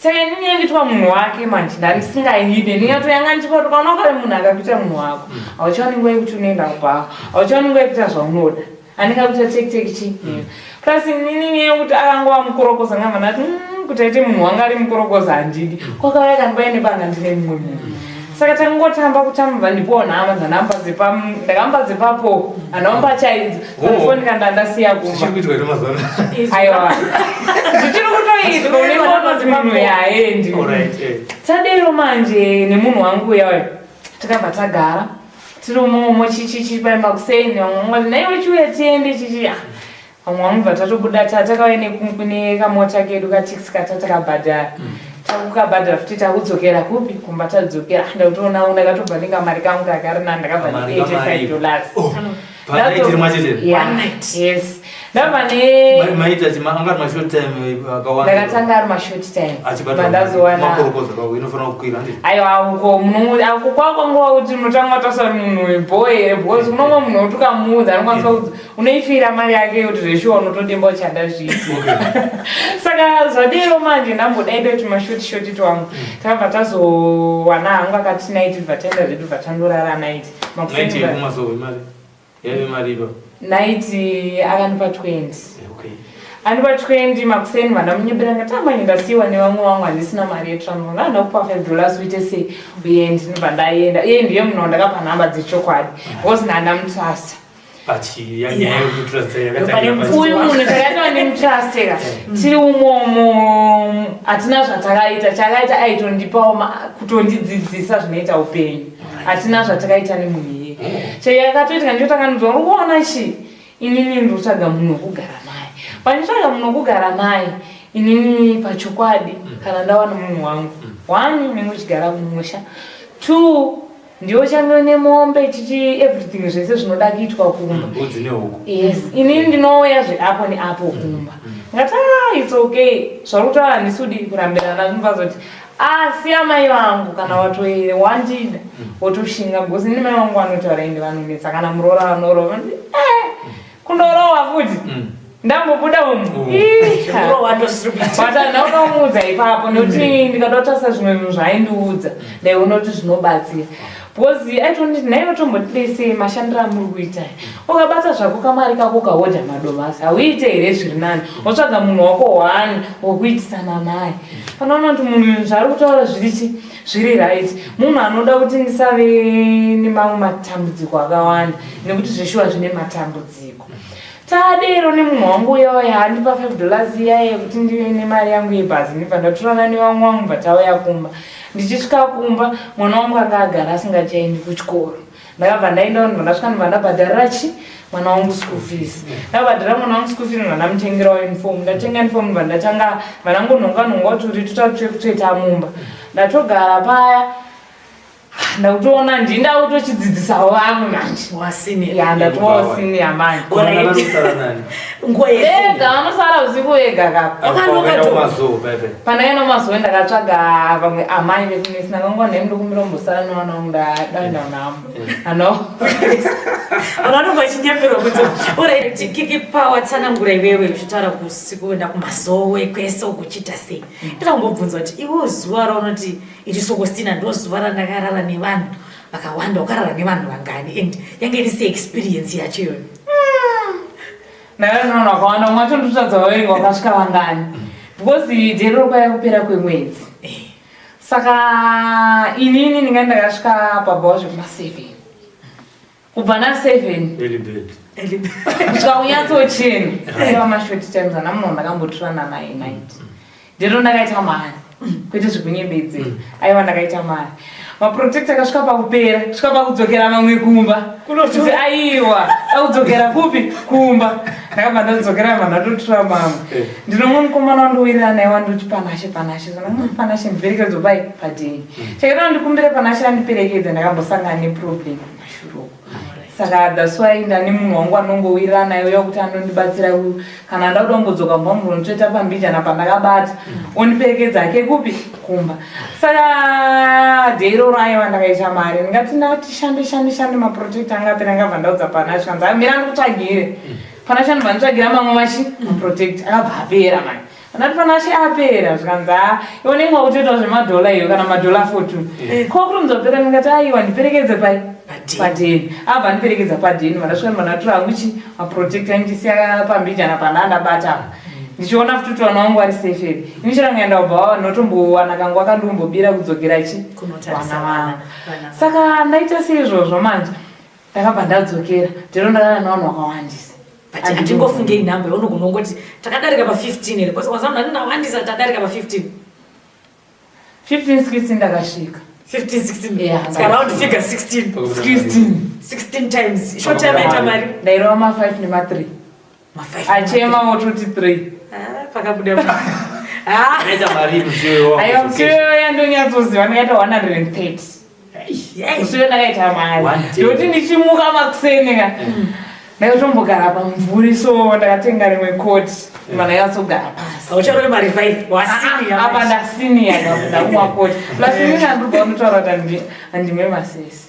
saka inini yandiitwa munhu wake manje ndandisingaide ndingatoyanga ndichikoti ukaona ukari munhu akakuita munhu wako hauchaoni nguva yekuti unoenda kubhawa hauchaoni nguva yekuita zvaunoda andingakuita teki teki chi plus inini nyaya yekuti akangova mukorokoza ngabva ndati kuti aite munhu wanga ari mukorokoza handidi kwakauya kandipaine panga ndine mumwe munhu saka tangotamba kutamba ndipo nhama dzandamba dzepa ndakamba dzepapo handaomba chaidzo Oh. foni kanda ndasiya kumba Zvichiri kuitwa here mazuva ano? aiwa zvichiri kutoitwa unenge munhu yaendi Alright, eh. tadero manje nemunhu wangu uyayo takabva tagara tiri umomo chichichi paimba kuseni vamwe vangati naiwe chiuya tiende chichi Ah, vamwe vangu bva tatobuda takauya nekamota kedu katiksi katatakabhadhara takukabhadhara futi takudzokera kupi kumba tadzokera Ah, ndakutoona ndakatobva nekamari kangu kakari nani ndakabva Kamari, ne 85 kamari. dollars Oh, panaiti rimwe chete? Yeah, One night. yes ndabva ne Maita anga ari mashort time akawanda. ndakatanga ari mashort time Achibata Bva makorokoza kwako inofanira kukwira handiti? aiwa uko muno ako kwako nguva kuti unotanga watosa munhu webho here because unomwe munhu wekuti ukamuudza anokwanisa kuti unoifira mari yake kuti zveshuwa unotodemba uchada zvii Okay. saka zvadero manje ndambodaida kuti mashoti shoti twangu takabva tazowana hangu akati night bva taenda zvedu bva tandorara night Night yekumasowe mari. Yaive mari ipapo. Night akandipa 20. Andipa 20 makuseni vandamunyebera ngati amanye ndasiyiwa nevamwe vangu handisina mari yetransport. Ndanda kupa 5 dollars uite sei uye ndinobva ndaenda. Iye ndiye munhu wandakapa nhamba dzechokwadi because ndandamutrust. Uyu munhu takaita nemutrust ka tiri umomo hatina zvatakaita chakaita aitondipawo kutondidzidzisa zvinoita upenyu hatina zvatakaita nemunhu iye chayakatoitika ndicho takanzwa uri kuona chi inini ndinotsvaga munhu wekugara naye panditsvaga munhu wekugara naye inini pachokwadi kana ndawana munhu wangu one unenge uchigara kumusha two ndiwo change nemombe chichi everything zvese zvinoda kuitwa kumba Mbudzi nehuku. Yes, inini ndinouya zveapo neapo kumba. Ngati ah, it's okay. Zvauri kutaura handisi kudii kurambirana zvinobva asi amai vangu kana watoere wandida wotoshinga because ini mai vangu vanotaura ende vanonetsa kana muroora vanorova eh, kundorowa futi ndambobuda umu but ndaunomuudza ipapo nekuti ndikada kutarisa zvimwe zvinhu zvaaindiudza ndaiona kuti zvinobatsira because aitonditi nhai otombotidei mashandiro amuri kuita ukabata zvako kamari kako ukahodha madomasi hauite here zviri nani wotsvaga munhu wako one wokuitisana naye panoona kuti munhu zvaari kutaura zvirichi zviri right munhu anoda kuti ndisave nemamwe matambudziko akawanda nekuti zveshuwa zvine matambudziko tadero nemunhu wangu uya uya andipa 5 dollars iya yekuti ndive nemari yangu yebhazi ndibva ndatorana nevamwe vangu bva tauya kumba ndichisvika kumba mwana wangu anga agara asingachaendi kuchikoro ndakabva ndaenda ndibva ndasvika ndibva ndabhadharira chi mwana wangu school fees ndabhadhara mwana wangu school fees ndibva ndamutengerawo uniform ndatenga uniform ndibva ndatanga vanangonhonga nhonga kuti uri tutatu twekutsveta mumba ndatogara paya ndakutoona ndini ndakutochidzidzisawo vamwe manje Wasenior. Ya, ndatovawo senior manje. Alright. Vanosara nani? Nguva yese. Ega vanosara usiku vega kapa. Wakanoka Wakaenda to. kumazowe paipai. Pandaenda kumazowe ndakatsvaga vamwe amai vekunesi ndakangova nhaimi ndokumbira kumbosara nevana vangu ndadaenda navo. Ano. Vanonga vachinyeperwa kuti alright Kiki Power tsanangura iwewe uchitaura kusiku kuenda kumazowe kwese uku uchiita sei. Ndoda kumbobvunza kuti iwe zuva raunoti iri Sokostina ndo zuva randakarara nevanhu vakawanda wakarara nevanhu vangani and yange iri sei experience yacho iyoyo? Ndakaona vanhu vakawanda umwe wacho ndotadza vaverenga wakasvika vangani. Because jeri kwaya kupera kwemwedzi. Saka inini ndinga ndakasvika pabhawa zvekuma 7. Kubva na 7 Early bed. kusvika kunyatsochena aiva mashort times ana munhu ndakambotorana naye night ndiro ndakaita mari kwete zvekunyembedzera aiwa ndakaita mari maprotect akasvika pakupera kusvika pakudzokera mamwe kumba kuti aiwa akudzokera kupi kumba ndakabva ndadzokera bva ndatotora mamwe ndinomwe mukomana wandowirirana naye wandoti panashe panashe so ndakati panashe ndiperekedzo pai padheni chakaita ndikumbire panashe andiperekedze ndakambosangana neproblem kumashure uko saka that's why ndane munhu wangu anongowirirana naye uya kuti anondibatsira kana nda kuda kumbodzoka mumba munhu unotoita pambijana pandakabata ondiperekedza hake kupi kumba saka day iroro aiwa ndakaita mari ndingati ndati shande shande shande maprotect anga apera ngabva ndaudza panashe kanzi mira ndikutsvagire panashe andibva nditsvagira mamwe machi maprotect akabva apera mani andati panashe apera zvikanzi a iwe unenge wakutoitawo zvemadhola iyo kana madhola fortune ko kurumzopera ndingati aiwa ndiperekedze pai Padheni. padheni abva andiperekedza padheni vandasvika ndibva hangu chi maprotect andisiya pambijana pandandabata apa ndichiona futi kuti vana vangu vari safe here ini chero ngaenda kubva notombowana kangu akandombobira kudzokera chi Kunotarisa vana vana, vangu vana. saka ndaita seizvozvo manje ndakabva ndadzokera ndiro ndakana nevanhu vakawandisa But hatingofungei nhamba yaunogona kungoti takadarika pa15 here because wazanhu ndinawandisa tadarika pa15 15 16 ndakasvika 15 16 Yeah, It's around figure 16 16 16 times short time aita mari ndairova ma5 nema3 ma5 achema wototi 3 Ah, pakabuda Ah, Akaita mari musiwo aiwa musiwo yandonyatsoziva ndakaita 130 yes. musiwo ndakaita mari One day. ndokuti ndichimuka makuseni ka ndakatombogara pamumvuri so ndakatenga rimwe koti ndakanyatsougara pasi Haucharove marevive wasenior apa ndasenior ndakumwa koti plus inini handibva kundotaura kuti handimwe masesi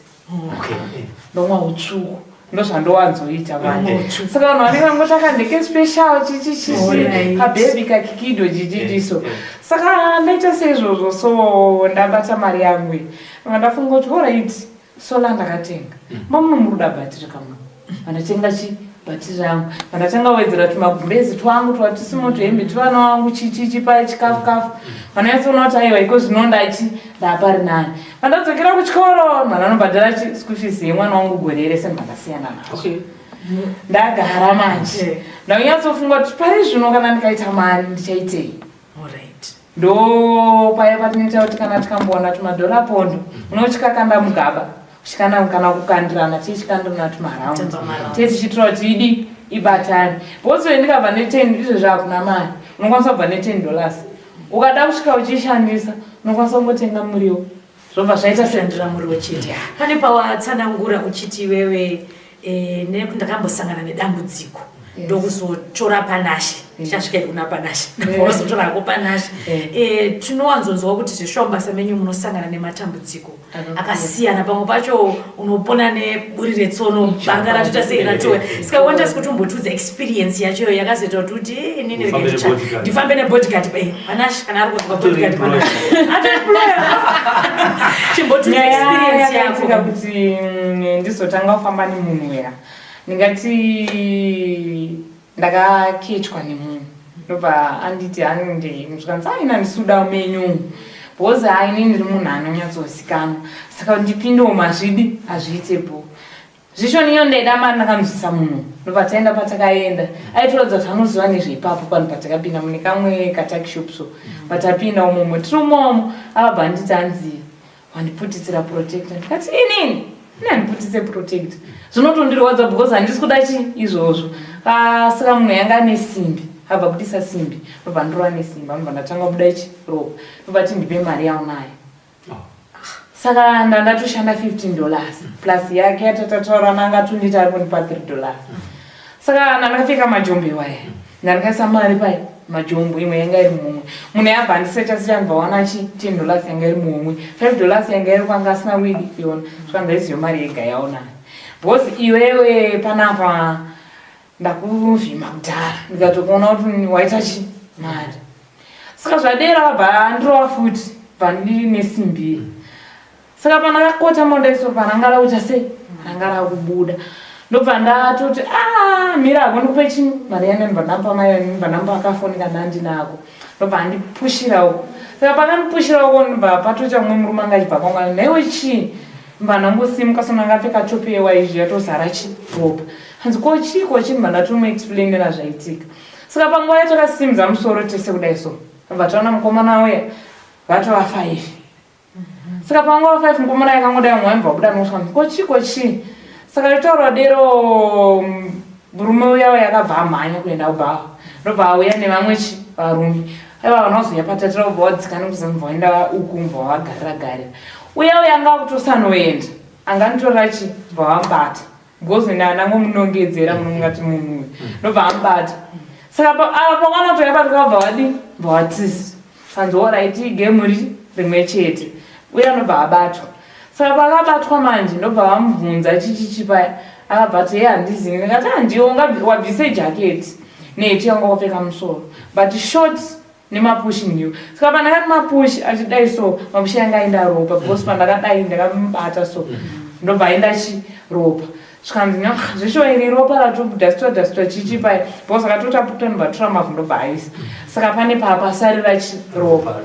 ndomwa utsvuku ndozvandowanzoita manje saka vanhu vanenge vangotaka ndeke special chichichichi Alright. kabhebhi kakikido chichichiso saka ndaita seizvozvo so ndabata mari yangu iyi nga ndafunga kuti alright solar ndakatenga mamuno muri kuda bhatiri kamwe vandatenga chi Bhatiri rangu pandatanga kuwedzera tumagumbezi twangu twatisimo tuhembe twevana wangu chichichi paye chikafu kafu pananyatsoona kuti aiwa iko zvino ndachi ndapari nani pandadzokera kuchikoro mwana anobhadhara chi school fees yemwana wangu gore rese ndakasiyana nazvo Okay. ndagara manje ndanyatsofunga kuti pari zvino kana ndikaita mari ndichaitei Alright. Ndo paya patinoita kuti kana tikambowana tumadhora pondo unochikakanda mugaba uchikana kana kukandirana tichikandirana tumaraundi tee tichiitira kuti idi ibatane because uye ndikabva neten izvezvi hakuna mari unokwanisa kubva neten dollars ukada kusvika uchiishandisa unokwanisa kungotenga muriwo zvobva zvaita sendira muriwo chete pane pawatsanangura uchiti iwewe eh, ndakambosangana nedambudziko ndokuzotora panashe tichasvika kuna panashe wazotora hako panashe eh, tinowanzonzwa kuti zveshuwa mubasa menyu munosangana nematambudziko akasiyana pamwe pacho unopona neburi retsono banga ratoita sei ratowe saka wantasi kuti umbotiudza experience yacho yakazoita kuti uti eh, inini ndifambe nebodyguard eh, panashe kana ari kunzwa bodyguard panashe atoemploya chimbotiudza experience yako kuti mm, ndizotanga kufamba nemunhu uya Ndingati ndakakechwa nemunhu ndobva anditi ande zvikanzi aina handisi kuda menyu because haini ndiri munhu anonyatsozikanwa saka ndipindewo mazvidi hazviitepo zvishoniyo ndaida mari ndakanzwisa munhu ndobva taenda patakaenda aitoratidza kuti anoziva nezveipapo panhu patakapinda mune kamwe katakishop so patapinda umomo tiri umomo akabva anditi anzi wandiputitsira protector ndikati inini ini handiputitse protector zvinotondirwadza because handisi kuda chi izvozvo ah, saka munhu yanga ane simbi abva budisa simbi ndobva ndorova nesimbi anobva ndatanga kubuda ichi ropa ndobva ti ndipe mari yaunayo oh. saka ndandatoshanda 15 dollars plus yake yatatautaurana anga atonditi ari kundipa 3 dollars Saka ndakapfeka majombo iwaya ndandikaisa mari pai majombo imwe yanga iri mumwe munhu yabva andisecha secha ndibva wana chi 10 dollars yanga iri mumwe 5 dollars yanga iri kwanga asina kuidi iona svika ndaiziyo mari yega yaona because iwewe panapa ndakuvhima kudhara ndikatokuona kuti waita chi mari saka zvadera vabva andirova futi bva ndiri nesimbi Saka pandakakota mondaiso paranga rakuita sei ranga rakubuda ndobva ndatoti ah, mira hako ndikupe chii mari yana ndobva ndamupa mari yana ndobva ndamupa akafoni kana andinako ndobva andipushira uko saka pakandipushira uko ndobva patoita mumwe murume anga achibva kwangu nhaiwe chii ndobva ndangosimuka so ndangapfeka topi yewaizvi yatozara chi ropa hanzi ko chii ko chii ndobva ndatomuexplainera zvaitika saka panguva yatakasimudza musoro tese kudai so ndobva taona mukomana uya vatova faifi saka panguva 5 mukomana yakangodai mumwe aibva kubuda noswa ko chii ko chii saka yotaura dero murume uya uya akabva amhanya kuenda kubhawa ndobva auya nevamwe chi varume aiva vana vazouya patatira kubva wadzika nekuzonobva waenda uku mbva wagarira garira uya uya anga akutosanoenda anganitorera chi bva wamubata Because ndandangomunongedzera munongati munhu uyu ndobva amubata saka apa panotouya patikabva wadi bva watisi kanzi orit igame ri rimwe chete uye anobva abatwa saka paakabatwa manje ndobva vamubvunza chichichi paya akabva ati ye handizivi ndikati handiwo wabvise jaketi neti yanga wakapfeka musoro but short nemapushi new saka pandakati mapushi achidai so mapushi anga aenda ropa because pandakadai ndakamubata so ndobva aenda chi ropa zvikanzi nya zveshuwa iri ropa ratodhastwa dhastwa chichi paya because akatotaputa ndobva tora mavhu ndobva aisa saka pane papasarira chi ropa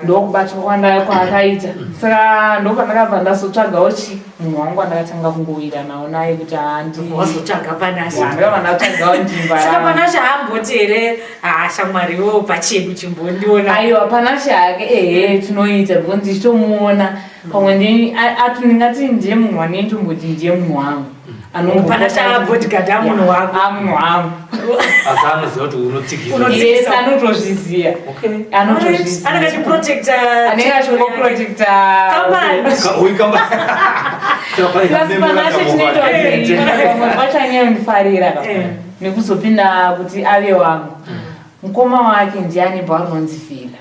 ndokubatwa kwanda kwaakaita saka ndopandakabva ndazotsvagawo chi munhu wangu andakatanga kungowira nawo naye kuti handiwazotsvaga panashe ndakabva ndatsvagawo njimba saka panashe haamboti here haa shamwari iwewo pachedu chimbondiona aiwa panashe hake ehe tinoita because ndichitomuona pamwe ndingati ndiye munhu wanei tomboti ndiye munhu wangu Panashe abodyguard amunhu wako amunhu wangu asi anoziva kuti unotsigisa yes anotozviziva anotozviziva anenge achiprotecta anenge achingoprotecta panashe chinoita kuti pamwe pacho anyanyondifarira nekuzopinda kuti ave wangu mukoma wake ndiani bva rinonzi vhila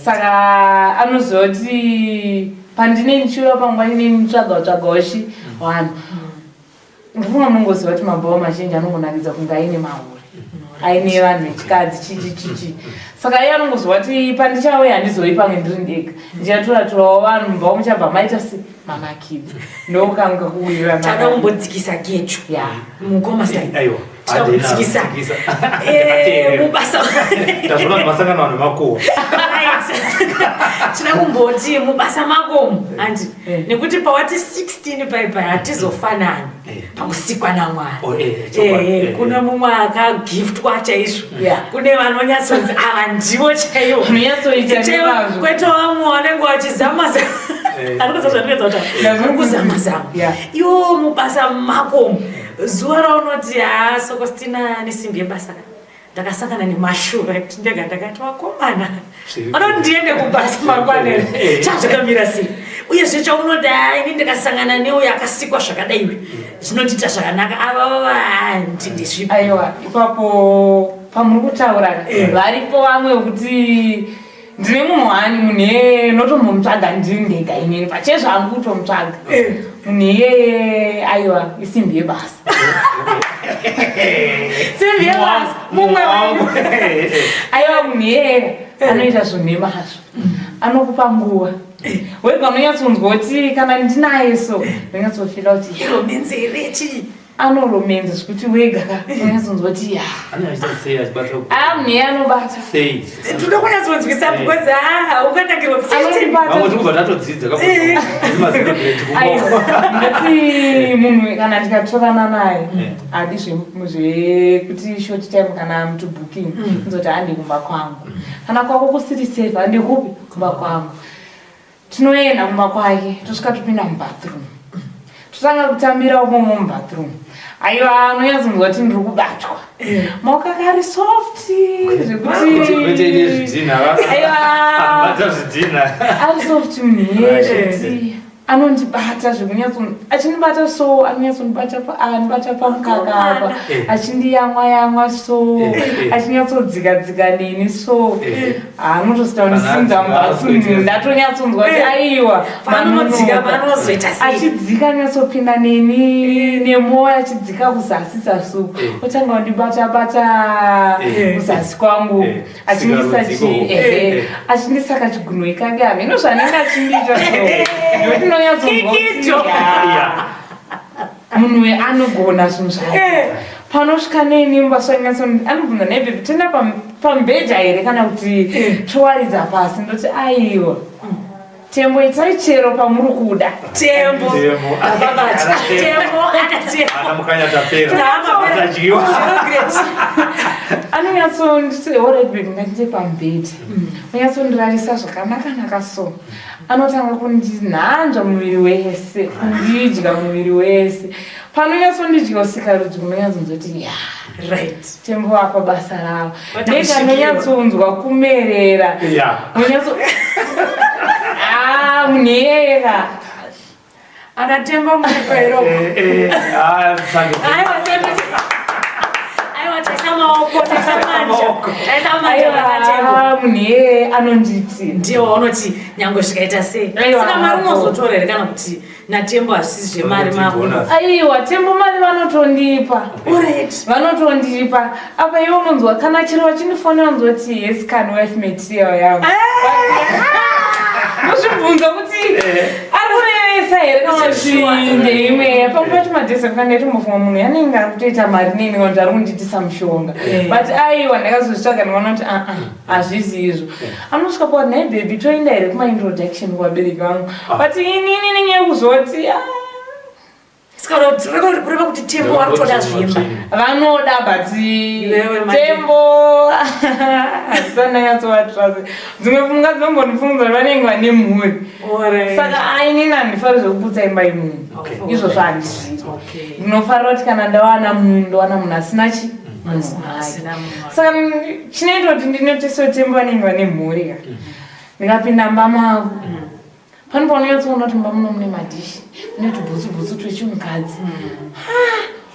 saka anoziva kuti pandine ndichiuya panguva ine nditsvaga tsvagawo chi vanhu Ndifunga munongoziva kuti mabhawa mazhinji anongonakidza kunge aine mahure. Aine vanhu vechikadzi chichi chichi. Saka iye anongozwa kuti pandichauya handizoi pamwe ndiri ndega. Ndichatoraturawo vanhu mumba muchabva maita se manakidza. Ndokanga kuwirirana. Tada kumbodzikisa gejo. Yeah. Mukoma Sly. Aiwa. Tinokudzikisa. Eh, mubasa. Ndazvona kuti masangano vanhu makuhwa. Right. Tinoda kumboti mubasa makomo handi Eh. nekuti pawati 16 paipai hatizofanani Eh. pakusikwa namwari Oh, eh, chokwadi. Eh, Eh, kune mumwe akagiftwa chaizvo Yeah. kune vanonyatsonzi ava ndivo chaivo Vanonyatsoita nemazvo. kwete vamwe vanenge vachizama zama Eh. arikuza zvandikuedza kutaura Ndazvo- vari kuzama zama Yeah. iwo mubasa makomo zuva raunoti ha sokostina nesimbi yebasa ka ndakasangana nemashura ekuti ndega ndakati vakomana Zviri vanoti ndiende kubasa mangwana Eh. here chazvakamira sei uyezve chaunoti ha ini ndakasangana neuyo akasikwa zvakadaiwe zvinondiita zvakanaka avavava ndizvipi Aiwa, ipapo pamuri kutaura varipo vamwe vekuti ndine munhu wani munhu iyeye notombomutsvaga ndiri ndega inini pachezvangu kutomutsvaga munhu iyeye aiwa isimbi yebasa simbi yebasa mumwe Wangu. wenyu aiwa munhu iyeye anoita zvinhu nemazvo anokupa nguva wega unonyatsonzwa kuti kana ndinaye so ndonyatsofila kuti romenzi here chii anoromenza zvekuti wega ka unonyatsonzwa kuti ya Anenge achiita sei achibata ku- a munhu iye anobata sei. tinoda kunyatsonzwisa because ha ukanakirwa Anondibata. Vamwe tirikubva tatodzidza Eh. Aiwa, ndati munhu kana ndikatorana naye Eh. hadi zvekuti short time kana mtu booking nzoti handi kumba kwangu kana kwako kusiri safe handi kupi kumba kwangu tinoenda kumba kwake tosvika topinda mubathroom totanga kutambira umomo mubathroom aiwa anonyatsonzwa kuti ndiri kubatwa maoko ake ari soft Kwete ine zvekuti zvidhina. aiwa Bata zvidhina. ari soft munhu Right. zvekuti anondibata zvekunyatso achindibata so anonyatsondibata anibata pamukaka apa Eh. achindiyamwa yamwa so Eh, eh. achinyatsodzika dzika neni so Eh. anotosita kundisimudza Pana mubatsi adzika, ndatonyatsonzwa kuti Eh. aiwa Paanodzika manonoka. panozoita sei achidzika nyatsopinda neni nemwoyo achidzika kuzasi zasi uku Eh. otanga kundibata bata Eh. kuzasi kwangu Eh. achindisa chi Sikarudzi ikoko. ehe Eh. achindisa kachigunwe kake hameno zvanenge achindiita so nekuti ndinonyatsonzwa kuti, Kikicho. ya, Yeah. munhu uyu anogona zvinhu zvake Eh. panosvika neni mubasa anobvunza naye bhebhi toenda pamubhedha here kana kuti towaridza pasi ndoti aiwa tembo itai chero pamuri kuda tembo Tembo. Ababati. Ana tembo. tembo ana tembo Ana mukanya tapera. Tama. Tadyiwa. Zero grade. anonyatsonditi alright baby ngatiite pamubhedha onyatsondirarisa zvakanaka-naka so anotanga kundinhanzva muviri wese kundidya muviri wese panonyatsondidya usikarudzi unonyatsonzoti ya right tembo apa basa ravo Wata ndega kusvikirwa. ndonyatsonzwa kumerera Yeah. unonyatso Ah, munhu iyeyeka ana tembo muriko Eh, eh, ah, sando. aiwa tembo aiwa taisa maoko taisa manja Maoko. taisa manja vana tembo aiwa munhu iyeye anonditi ndiye waunoti nyange zvikaita sei Aiwa, saka mari hapo. unozotora here kana kuti natembo hazvisi zvemari Vanoti mako bonus. aiwa tembo mari vanotondipa Alright. vanotondipa apa iwe unonzwa kana chero vachindifonera unonzwa kuti yes can wife material yangu ndozvibvunza kuti ari kurevesa here kana kuti Sure. ndeimwe pamwe pacho madhesi kana ndaitombofunga munhu yanenge ari kutoita mari neni kana kuti ari kundiitisa mushonga but aiwa ndakazozvitsvaga ndikaona kuti aa hazvisi izvo anosvika pa nhai bhebhi toenda here kumaintroduction kuvabereki vangu but inini nenyaya yekuzoti ah, saka kureva kuti tembo vari kutoda zvimba vanoda but Iwewe manje. tembo handisandanyatsovatrust dzimwe pfungwa dzinombondifunza kuti vanenge vane mhuri saka ainini handifari zvekuputsa imba yemunhu Okay. izvozvo handizvidi Okay. ndinofarira kuti kana ndawana munhu ndowana munhu asina chi munhu hake Asina munhu wake. saka chinoita kuti ndinoteso tembo vanenge vane mhuri ka ndikapinda mumba mavo pane paunonyatsoona kuti mumba muno mune madhishi mune tubhutsu-bhutsu twechimukadzi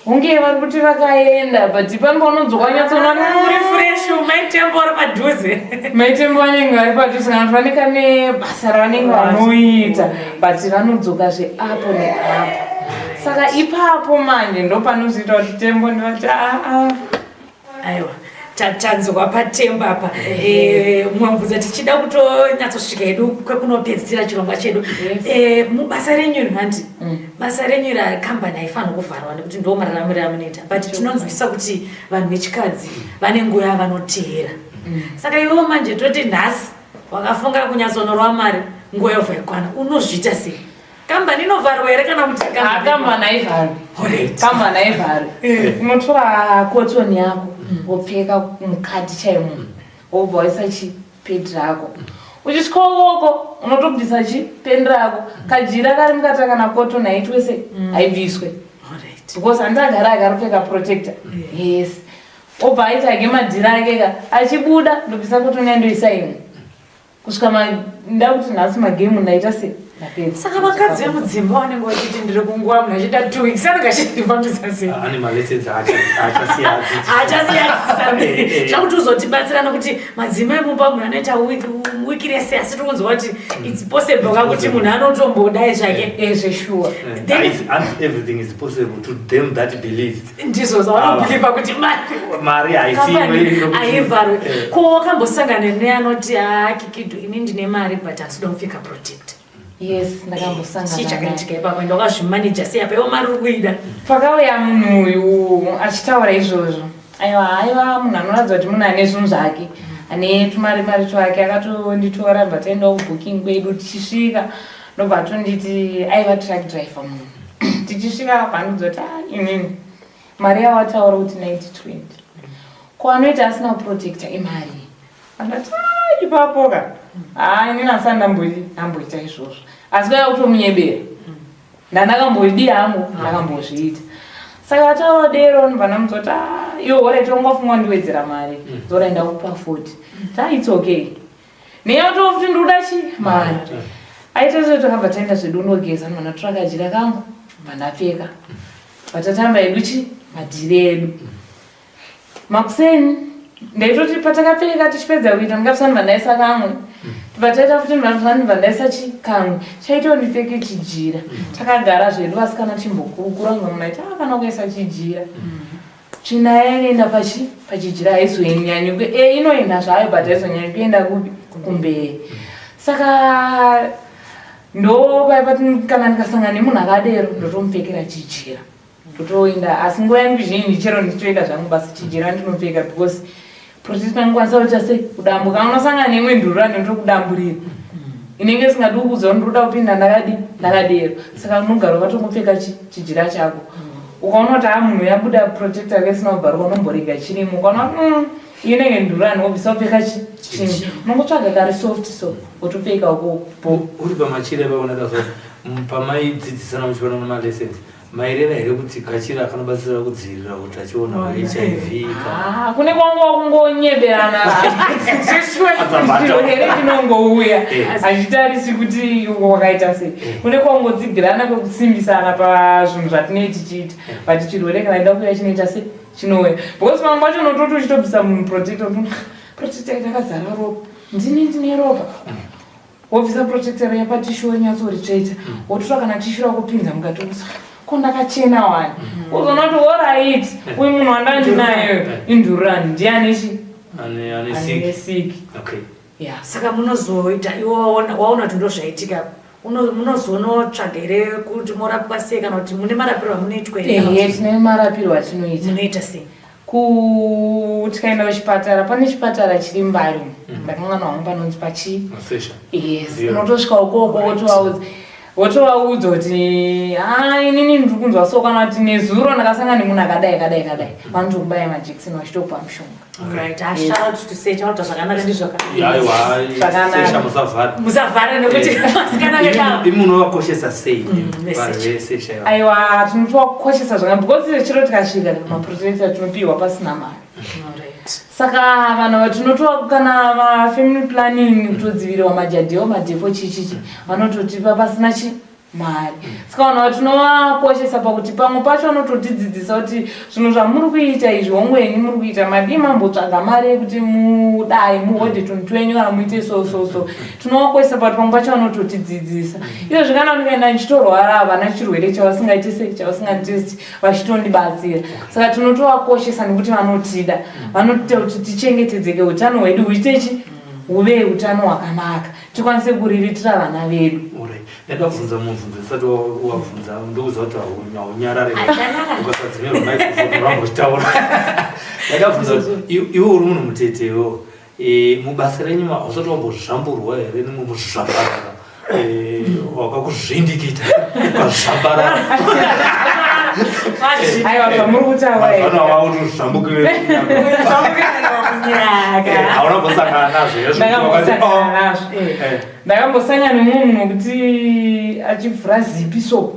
hunge vari kuti vakaenda but pane paunonzwa wanyatsoona Uri fresh mai tembo vari padhuze maitembo vanenge vari padhuze kana kuti vane kane basa ravanenge vanoita but vanodzoka zveapo neapo saka ipapo manje ndo panozoita kuti tembo ndivati aa aiwa Tanzwa patemba apa. Mwamvudza tichida kutonyatsosvika hedu kwekunopedzisira chirongwa chedu. Mubasa renyu iri handi, basa renyu iri, kambani haifaniri kuvharwa nekuti ndo mararamiro amunoita, but tinonzwisa kuti vanhu vechikadzi vane nguva yavanoteera. Saka iwewo manje toti nhasi wakafunga kunyatsonorwa mari, nguva yobva ikwana, unozviita sei? Kambani inovharwa here kana kuti? Kambani haivharwi. Kambani haivharwi. Unotora cotton yako, wopfeka mukati chaimo, wobva waisa chipedi rako. Uchisvika ukoko unotobvisa chipeni rako, kajira kari mukati kana cotton haitwe se haibviswe, because handagara akaripfeka protector. Yes, obva aita ake madhira ake ka, achibuda ndobvisa cotton yandoisa imwe kusvika ndakuti nhasi magemu ndaita se ndapedza. Saka vakadzi vemudzimba vanenge vachiti ndiri kunguva, munhu achiita 2 weeks, anenge achindifambisa sei? Ane malessons achasiya. Achasiya zvakuti uzotibatsira, nokuti madzimai mumba munhu anoita wiki rese, asi tikunzwa kuti it's possible kakuti munhu anotombodai zvake. Ezveshuwa. Everything is possible to them that believe. Ndizvo zvavanobhilivha kuti mari mari haisiwe. Haivharwe. Ko wakambosangana neanoti, "Akikido, ini ndine mari but handisida kupfeka protect"? Yes, ndakambosangana. Chii chakaitika ipapo? Ende wakazvimanija sei apa iwo mari uri kuida? Pakauya munhu uyu achitaura izvozvo, aiwa, aiva munhu anoratidza kuti munhu ane zvinhu zvake, ane tumari mari twake. Akatonditora, bva taendawo kubooking kwedu. Tichisvika ndobva atonditi, aiva truck driver munhu, tichisvika akabva kuti, "Ah, inini mari yawataura kuti 9020, ko anoita asina kuprotecta imari?" Andati, "Ah, ipapoka ha, inini asani ndamboita izvozvo." Asi kwaiva kutomunyebera, ndandakambodii hangu, ndakambozviita. Saka vataura dero, ndobva ndamudza kuti, "Ah, iwe alright, wangafunga ndiwedzera mari, zora ndakupa 40." Ta, it's okay, neyotofuti ndikuda chi mari aita zve. Takabva taenda zvedu unogeza, ndobva ndatora kajira kangu, bva ndapfeka, vatatamba hedu chi madhiri edu. Makuseni ndaitoti patakapfeka tichipedza kuita ndingapisa, ndibva ndaisa kamwe, tibva taita futi, ndibva ndaisa chikamwe chaitawo ndipfeke chijira. Takagara zvedu vasikana chimbokurukura, mumwe munhu aiti, "Ah, kana ukaisa chijira tsvina yainoenda pachi pachijira haizonyanyi inoenda zvayo, but haizonyanyi kuenda kupi, kumberi." Saka ndo kana ndikasangana nemunhu akadero, ndotomupfekera chijira, ndotoenda. Asi nguva yangu zhinji, chero ndichitoenda zvangu basi, chijira ndinopfeka, because protector inokwanisa kuita sei kudambuka. Unosangana neimwe ndururani ndotokudamburira inenge isingadi kukuudza kuti ndoda kupinda ndakadi ndakadero. Saka unogara wakatongopfeka chijira chako. Ukaona kuti ha, munhu yabuda protector yake isina kubvaruka, unomborega chirimo. Ukaona kuti inenge ndururani, wobvisa wopfeka chimwe, unongotsvaga kari soft so, wotopfeka uko. Uri pamachira ipapo, ndakazwa pamaidzidzisana muchipanana malessons, maireva here kuti kachira kanobatsira kudzivirira utachiona hweHIV? Ah, kune kwangu wakungonyeberana chirwere chinongouya, hachitarisi kuti wakaita sei. Kune kwangodzigirana kwekusimbisana pazvinhu zvatinei tichiita, but chirwere kana ida kuuya chinoita sei, chinouya, because mamwe wacho unototi uchitobvisa munhu protector, protector yakazara ropa, ndini ndine ropa. Wobvisa protector yapatissue, wonyatsoritsveta, wotora kana tissue rakupinza mukati, wokusa ko ndakachena wani. Uzoona kuti alright, uyu munhu wandandinayo indururani, ndiani chi ane ane siki. Siki. Okay. Ya. Saka munozoita iwe waona kuti ndo zvaitika, munozonotsvaga here kuti morapwa sei, kana kuti mune marapiro amunoitwa here, kana Ehe. kuti Tine marapiro atinoita. Munoita sei? Tikaenda kuchipatara, pane chipatara chiri Mbari, ndakanganwa hangu panonzi pachi. Masesha. Yes. Yeah. Unotosvika ukoko, wotovaudza kuti, "Ha, inini ndiri kunzwa so," kana kuti, "Nezuro ndakasangana nemunhu akadai akadai akadai." Vanotokubaya majekiseni, vachitokupa mushonga. Right. Ah, shout out to Secha, vanoita zvakanaka, ndizvo. Aiwa. Zvakanaka. Sesha musavhara. Musavhara nekuti vasikana vedavo. Imi munovakoshesa sei Vesesha. vanhu vesesha ivavo? Aiwa, tinotovakoshesa zvakanaka, because chiro tikasvika, maprotector tinopiwa pasina mari. Saka vanhu tinotoa kana mafamily planning, kutodzivirirwa majadheo, madhepo, chichichi, vanototipa pasina chi Mari. Saka vanhu ava tinovakoshesa pakuti pamwe pacho vanototidzidzisa kuti zvinhu zvamuri kuita izvi hongu henyu muri kuita madii mambotsvaga mari yekuti mudai muhodhe tunhu twenyu kana muite so so so. Tinovakoshesa pakuti pamwe pacho vanototidzidzisa. Izvozvi kana ndikaenda ndichitorwara havana chirwere chavasingaite sei chavasinganditesti vachitondibatsira. Saka tinotovakoshesa nekuti vanotida. Vanotiita kuti tichengetedzeke utano hwedu huite chi huve utano hwakanaka tikwanise kuriritira vana vedu. Ndaida kubvunza mubvunzo usati wabvunza ndokuziva kuti haunyarare ukasadzimirwa microphone uramba uchitaura. Ndaida kubvunza kuti iwe uri munhu mutete iwewo e, mubasa renyu hausati wambozvamburwa here nemwe muzvambarara e, wakakuzvindikita ukazvambarara Aiwa zvamuri kutaura here. Mazano wava kuti uzvambukire. Hauna kumbosangana nazvo here? Ndakambosangana nazvo. Ndakambosangana nemumwe munhu wekuti achivhura zipi so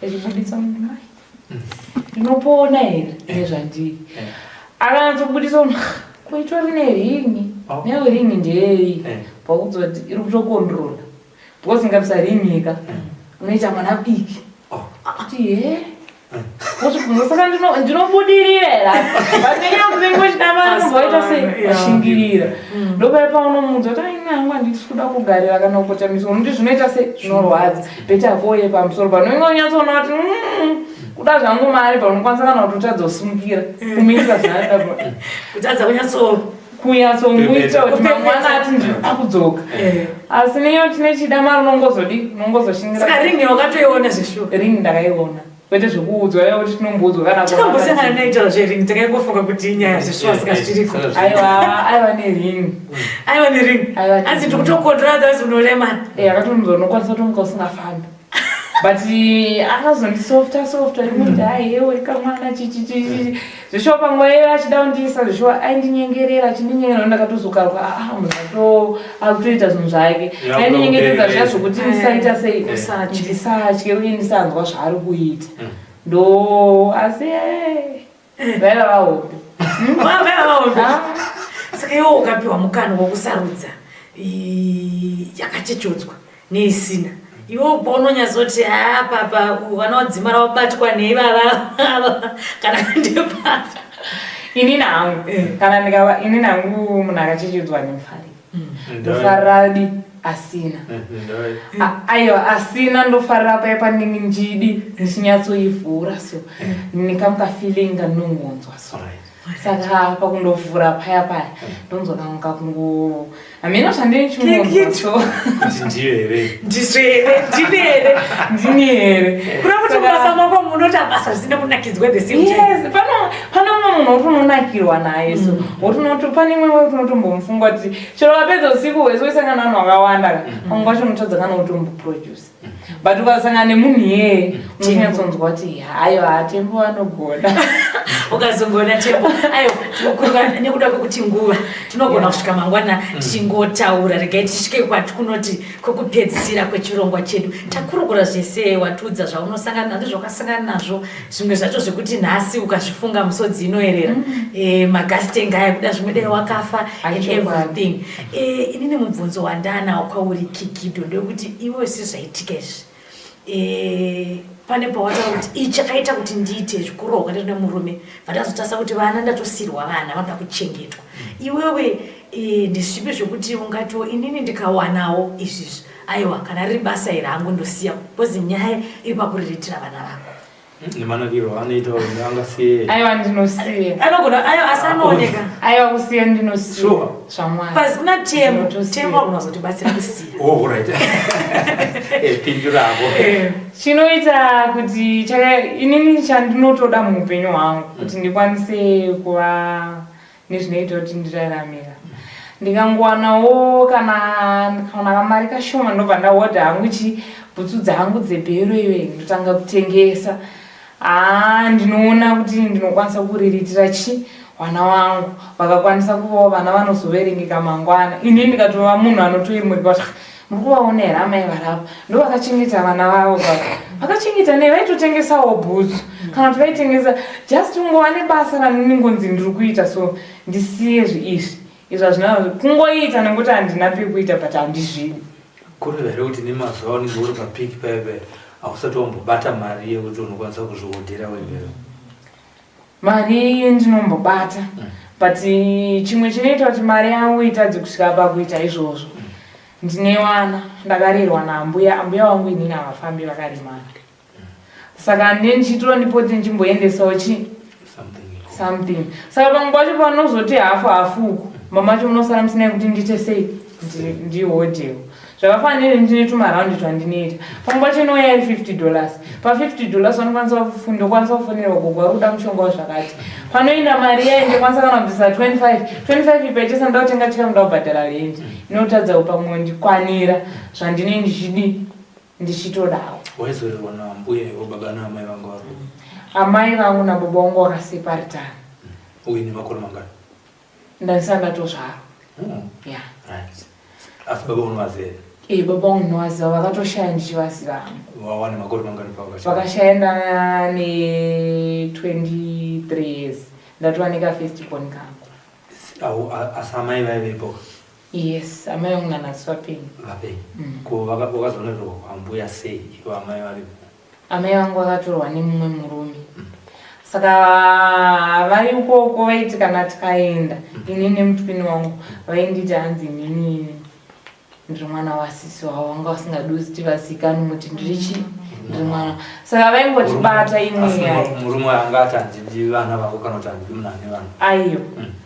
achibuditsa munhu ai ndinopona here nezvandiri akanyatsobudisa munhu ko itori neringi Oh. neyo ringi ndeyei Eh. pakudzwa kuti iri kutokondrola because ngabisa ringi ka unoita mwana mudiki Oh. kuti he Wozvibvunza saka ndinobudirira here apa? But nenyaya yekuti unenge uchida mari unobva waita sei? Washingirira. Ndopaya paunomuudza kuti aini hangu handisi kuda kugarira kana kukotamiswa nokuti zvinoita sei? Zvinorwadza. Better kuuye pamusoro pano. Unenge unyatsoona kuti kuda zvangu mari paunokwanisa kana kutotadza kusimukira kumuitira zvaanoda. Kutadza kunyatso kunyatsomuita kuti mangwana ati ndinoda kudzoka eh. asi neyo tine chida mari unongozodi unongozoshingira saka ringi wakatoiona zveshuwa ringi ndakaiona kwete zvekuudzwa iwe kuti tinomboudzwa kana takambosangana naitaura zveringi takaingofunga kuti inyaya zveshuwa saka zvichiriko aiwa aiwa neringi aiwa neringi asi ndikutokondora otherwise unoremara eh akatomuudza unokwanisa kutomuka usingafambi but akazondisofta softa rimwe hayi yewe kamwana chichichichi zveshuwa panguva iyoyo achida kundiisa zveshuwa aindinyengerera achindinyengerera ndakatozokarwa ah, ah munhu ato akutoita zvinhu zvake aindinyengetedza zviya zvokuti ndisaita sei ndisatye uye ndisanzwa zvaari kuita ndo asi eh, vaiva vahombe vaiva vahombe ah. saka iwe ukapiwa mukana wokusarudza yakachechodzwa neisina iwe paunonyatsoti haa papa vana wadzimara wabatwa neivava kana ndepapa inini hangu eh. kana ndikava inini hangu munhu akachechedzwa nemufari mm. ndofarira di asina eh, aiwa asina ndofarira paya pandingi ndidi ndichinyatsoivhura so eh. ndikamuka feeling kandinongonzwa so saka pakundovhura paya paya ndonzwa kamwe kakungo hameno zvandinechimbo ndiyo here ndizvo here ndini here ndini here kuda kuti mubasa mako munoti abasa zvisina kunakidzwa the same time yes pano pane umwe munhu woti unonakirwa naye so mm. woti unoto pane imwe woti unotombomufunga kuti chero wapedza usiku hwese waisangana vanhu vakawanda ka mm. pamwe pacho unotadza kana kutomboproduce but ukasangana nemunhu iyeye mm. unonyatsonzwa kuti hayo hatembo anogona ukazongoona tembo ayo tinokuruka nekuda kwekuti nguva tinogona kusvika mangwana mm. tichingotaura regai tisvike kwatikunoti kwekupedzisira kwechirongwa chedu takurukura zvese watiudza zvaunosangana nazvo zvawakasangana nazvo zvimwe zvacho zvekuti nhasi ukazvifunga musodzi inoerera mm. e, magastenga aya kuda zvimwe dai wakafa and everything e, inini mubvunzo wandanawo kwauri kikido ndewekuti iwe sezvaitika izvi e, pane pawataura kuti ichi chakaita kuti ndiite zvikurohwa ndiri nemurume vandazotarisa kuti vana ndatosirwa vana vanoda kuchengetwa iwewe e, ndezvipi zvekuti ungatiwo inini ndikawanawo izvizvi aiwa kana riri basa iri hangu ndosiya because nyaya iri pakuriritira vana vako nemanakirwo anoita angasiye aiwa ndinosiya anogona aiwa asi anooneka aiwa kusiya ndinosiya zvamwari pasi kuna tembo tembo agona kuzotibatsira kusiya oh right eh, pindurako eh. Chinoita kuti inini chandinotoda muupenyu hwangu kuti ndikwanise kuva nezvinoita kuti ndiraramira ndikangowanawo kana ndikawana kamari kashoma ndobva ndahodha hangu chi bhutsu dzangu dzebhero iwe ndotanga kutengesa haa ndinoona kuti ndinokwanisa kuriritira chi vana vangu vakakwanisa kuvawo vana vanozoverengeka mangwana ini ndikatova munhu anotoyemurika kuti Muri kuvaona here amai vari apa? Ndovakachengeta vana vavo baba. Vakachengeta nei? Vaitotengesawo bhutsu. Kana kuti vaitengesa just kungova nebasa randinongonzi ndiri kuita so ndisiye izvi. Izvi hazvina kungoita nekuti handina pekuita but handizvidi. Kureva here kuti nemazuva aunenge uri papiki paya paya Hausati wambobata mari yekuti unokwanisa kuzvihodhera wega? Mari ndinombobata, but chimwe chinoita kuti mari yangu itadze kusvika pakuita izvozvo, ndine vana ndakarerwa naambuya. Ambuya vangu inini havafambi, vakaremara, saka ndine ndichitora ndipote ndichimboendesawo chi something. Something. Saka pamwe pacho panozoti hafu hafu uku, mama cho munosara musina yekuti ndiite sei, ndihodhewo. Zvakafanira ndine tumaraundi twandinoita. Pamwe pacho inouya iri $50. Pa$50 vanokwanisa, ndokwanisa kufonera gogo vari kuda mushonga wazvakati. Panoenda mari yayo, ndokwanisa kana kubvisa 25 25 ipaitesa ndoda kutenga chikamu, nda kubhadhara rendi, inotadza pamwe ndikwanira zvandine ndichidi ndichitodawo. Waizorerwa nambuya ivo, baba naamai vanga vari? Amai vangu nababa vangu vakaseparitana. Uine makore mangani? Ndandisati ndatozvarwa. Ya. Right, asi baba unovaziva? E, baba vangu ndinovaziva, vakatoshaya ndichivaziva hangu. Wawane makore mangani pavakashaya? Vakashaya ndane 23 years, ndatova nekafirst born kangu. Asi amai vaivepo? Yes, amai vangu nanhasi vapenyu. Vapenyu. Ko wakazonorerwa kwambuya sei ivo amai varipo? Amai vangu vakatorwa nemumwe murume, saka vari ukoko vaiti kana tikaenda ini nemutwini wangu, vainditi hanzi inini ndiri mwana wasisi wavo. Vanga vasingadi kuti vazikanwe kuti ndiri chi ndiri mwana, saka vaingotibata imwe Asi nyaya. Murume anga ati handidi vana vako, kana kuti handidi munhu ane vana? Aiyo,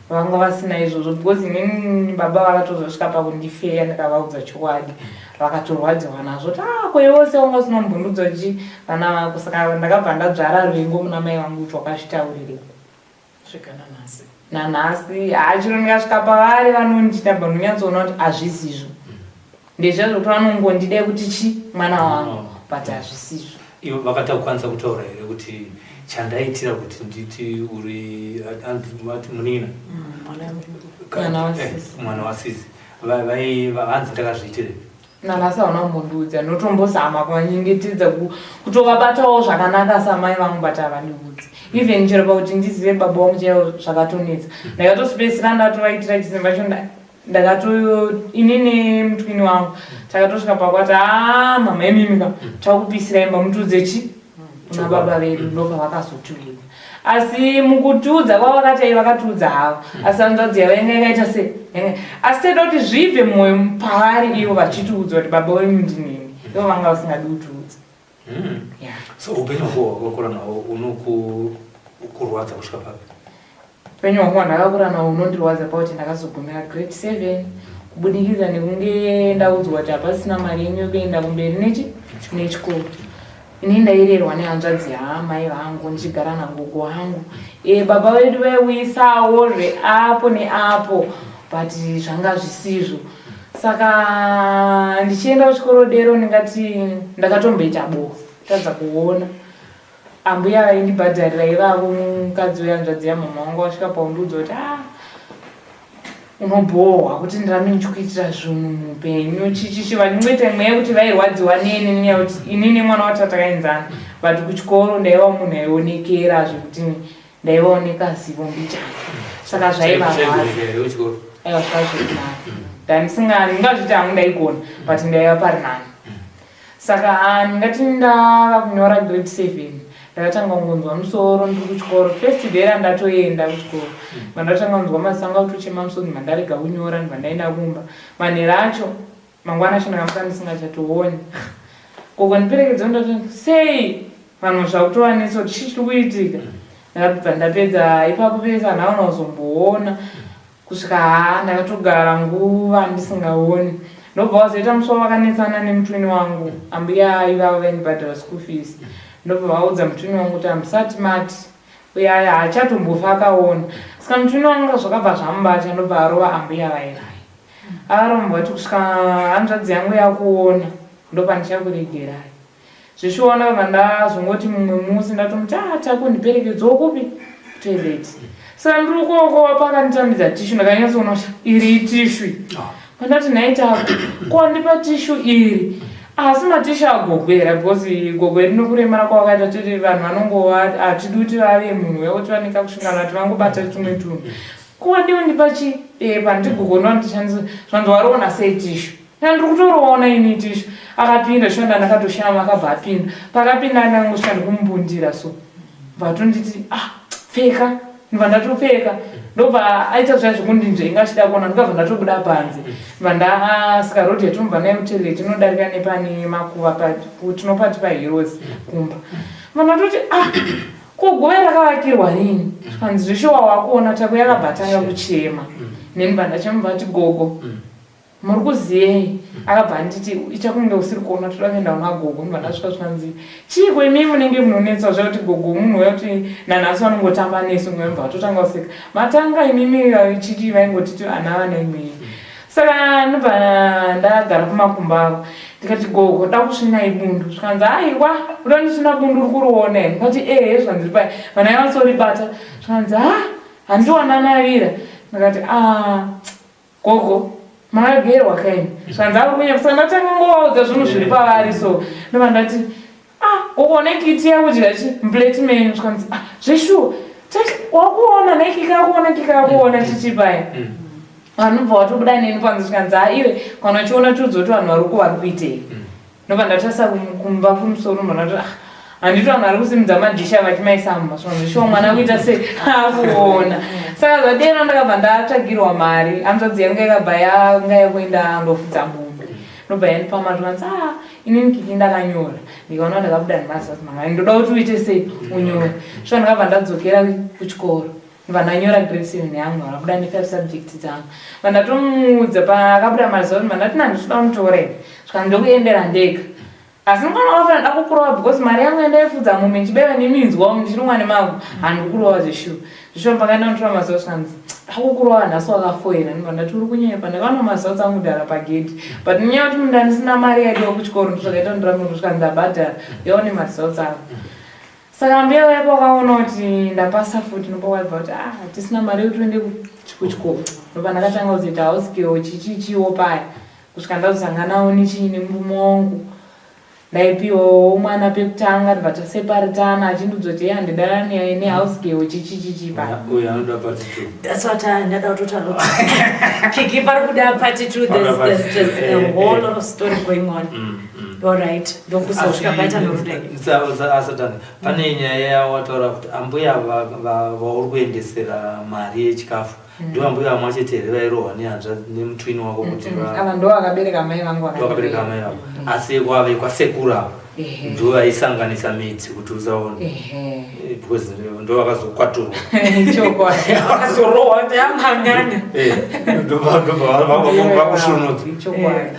vanga vasina izvozvo, because inini baba vakatozosvika pakundifeya ndikavaudza chokwadi, vakatorwadziwa nazvo kuti ah, ko iwe wose wanga usina kumbundudza chi vana vako. Saka ndakabva ndadzvara ruvengo muna mai vangu kuti wakazvitaurirei. Svika nanhasi? Nanhasi hachiro. Ndikasvika pavari vanondida, ndonyatsoona kuti hazvisizvo, ndezviya zvokuti vanongondida kuti chi mwana wangu, but hazvisizvo. Ivo vakatakukwanisa kutaura here kuti chandaitira kuti nditi uri anzi vati munin'ina? Mwana wasisi. Mwana wasisi. Hanzi ndakazviitire? Nanhasi hauna kumbondiudza. Ndinotombozama kuvanyengetedza, kutovabatawo zvakanaka samai vangu, but havandiudzi. Even chero pakuti ndizive baba vangu chaivo zvakatonetsa. Ndakatosipesira ndatovaitira chisimba cho ndakato ini nemutwini wangu takatosvika pakwati, haa, mama imimi ka takupisira imba, mutiudze chi kuna baba vedu. Ndopavakazotiudza, asi mukutiudza kwavakati vakatiudza havo, asi hanzvadzi yavo yanga yakaita sei, asi taida kuti zvibve mumwoyo pavari ivo vachitiudza kuti baba wenyu ndinini. Ivo vanga vasingadi kutiudza. Yeah. So upenyu hwako hwakakura nahwo unokurwadza kusvika papi? Upenyu hwangu hwandakakura nahwo hunondirwadza pakuti ndakazogumira grade 7 kubudikidza nekunge ndaudzwa kuti hapasina mari yenyu yekuenda kumberi nechi nechikoro. Ini ndairerwa nehanzvadzi yaamai vangu, ndichigara nagogo wangu. Baba vedu vaiuyisawo zveapo neapo, but zvanga zvisizvo. Saka ndichienda kuchikoro dero, ndingati ndakatomboita bofu, tadza kuona. Ambuya vaindibhadharira ivavo, mukadzi wehanzvadzi yamama wangu, vasvika paundiudza kuti a unobhohwa kuti ndirambe ndichikuitira zvinhu muupenyu chichichi. Vachingoita mweya yekuti vairwadziwa neni nenyaya yekuti ini nemwana wacho takaenzana, but kuchikoro ndaiva munhu aionekera zvekuti ndaivaoneka zivo mbichana, saka zvaivarwadza. Chaigoneka here kuchikoro? Aiwa, zvava zviri nani. Ndandisinga ndingazviti hangu ndaigona, but ndaiva pari nani. Saka ndingati ndava kunyora grade 7, ndakatanga kungonzwa musoro ndiri kuchikoro. First day randatoenda kuchikoro, mandatanga kunzwa masango akutochema musoro, ndibva ndarega kunyora, ndibva ndaenda kumba. Manhero acho, mangwana acho, ndakamuka ndisingachatooni. Gogo ndiperekedza, ndati sei vanhu zvakutovanetsa kuti chii chiri kuitika. Ndakabva ndapedza ipapo pese, handaona kuzomboona kusvika haa ndakatogara nguva ndisingaoni. Ndobva wazoita musi wavakanetsana nemutwini wangu, ambuya ivavo vaindibhadhara school fees, ndobva vaudza mutwini wangu kuti hamusati mati uye aya haachatombofa akaona. Saka mutwini wangu zvakabva zvamubata, ndobva arova ambuya vairai. Avaromba vati kusvika hanzvadzi yangu yakuona ndopandichakuregerai. Zvichiona kabva ndazongoti mumwe musi ndatomuti, ah, takundiperekedzawo kupi, toilet. Saka ndiri ukoko, pakanditambidza tissue, ndakanyatsoona kuti iri itissue. Pandati, nhai Tako, ko wandipa tissue iri, asi matissue agogwera? Because gogwe rinokuremara kwavakaita, tiri vanhu vanongova hatidi kuti vave munhu wekuti vaneka kusvingana kuti vangobata tumwe tunhu. Ko wandiundipa chipepa, ndigogo ndondishandisa, zvanzi wariona sei tissue? Ndiri kutoriona ini tissue. Akapinda shuwa, ndakatoshama, akabva apinda. Pakapinda ndangosvika ndikumumbundira so, vatonditi, "Ah, pfeka." Ndobva ndatopfeka, ndobva aita zviya zvekundinzvenga achida kuona. Ndikabva ndatobuda panze, ndobva ndasika road yatinobva nayo kutoilet, inodarika nepane makuva, tinopati paHeroes kumba. Bva ndatoti, "Ah, ko guva rakavakirwa rini?" Zvikanzi, "Zveshuwa wakuona tako." Yakabva atanga kuchema neni, bva ndachema, ati, "Gogo, muri kuziyei?" Akabva anditi, "Ita kunge usiri kuona, toda kuenda kuna gogo." Ndobva ndasvika, zvikanzi, "Chiiko imi munenge munonetsa zvakuti gogo munhu uya kuti nanhasi vanongotamba nesu?" Mwembva vatotanga kuseka, "Matanga imimi chichi vaingotiti ana vana imwe." Saka ndobva ndagara kumakumbo avo, ndikati, "Gogo, da kusvinai bundu." Zvikanzi, "Aiwa, uda ndisvina bundu uri kuriona here?" Ndikati, "Ehe." Zvikanzi, "Pai vana yavasoribata." Zvikanzi, "Ha, handiwananavira." Ndikati, "A gogo, makagerwa kaini?" Zvanzi, "Ari kunya." Saka ndatanga ngovaudza zvinhu zviri pavari so, ndobva ndati, "Ah gogo, nekiti yakudya chi muplate menyu." Zvikanzi, "Ah, zveshuwa wakuona nekikakuona kikakuona chichipaya." Vanobva vatobuda neni panze, zvikanzi, "Ha, iwe kana uchiona tiudza kuti vanhu vari uko vari kuitei." Ndobva ndatarisa kumba kumusoro, ndobva ndati, "Ah, handiti vanhu vari kusimudza madhisha vachimaisa muma?" Zvikanzi, "Shuwa mwana kuita se akuona." Saka zvadero ndakabva ndatsvagirwa mari. Hanzvadzi yangu yakabva yanga yakuenda ndofudza mombe, ndobva yandipa mari. Zvikanzi, "Ah, inini Kiki ndakanyora, ndikaona ndakabuda nemazazi mangani, ndoda kuti uite sei, unyore." So ndakabva ndadzokera kuchikoro, ndobva ndanyora grade 7 yangu, ndakabuda ne5 subject dzangu. Vandatomuudza paakabuda mazuva, ndati, "Nanditoda kumutora ini." Zvikanzi, "Ndokuendera ndega, asi mukana wafana da kukurova because mari yangu yandaifudza mombe ndichibaiwa neminzwa umu ndichirumwa nemago, handikurova zveshuwa zveshuwa." Pakaenda kunotora mazuva, zvikanzi, "Dakukurova nhasi wakafoira." Ndobva ndati, "Uri kunyepa, ndakaona mazuva dzangu kudhara pagedhi, but nenyaya yekuti munhu ndandisina mari yaidiwa kuchikoro, ndozvakaita ndirambe." Kusvika ndabhadhara yaone maresults avo. Saka mbuya vaipa wakaona kuti ndapasa futi, nopa waibva kuti, "Ah, hatisina mari yekuti uende kuchikoro." Ndobva ndakatanga kuzoita house chichichiwo paya, kusvika ndazosanganawo nechii nemurume wangu. Ndaipiwawo mwana pekutanga, ndobva taseparitana, achindiudza kuti handidana nehouse girl chichichichi paya. Uyu anoda part two. That's what ndada kutotaura kuti Kiki pari kuda part two. There's a whole lot of story going on. All right, ndokusosvika paita norudai. Asatani, pane nyaya yawataura kuti ambuya vauri kuendesera mari yechikafu ndo ambuya vamwe chete here vairohwa nehanzvadzi nemutwini wako kuti Ava ndo vakabereka mai vangu. Vakabereka mai vavo, asi kwave kwasekuru ava ndo vaisanganisa midzi kuti usaone, because ndo vakazokwaturwa. Chokwadi. Vakazorohwa kuti amhanyanya. Ndobva vakushunudza. Chokwadi.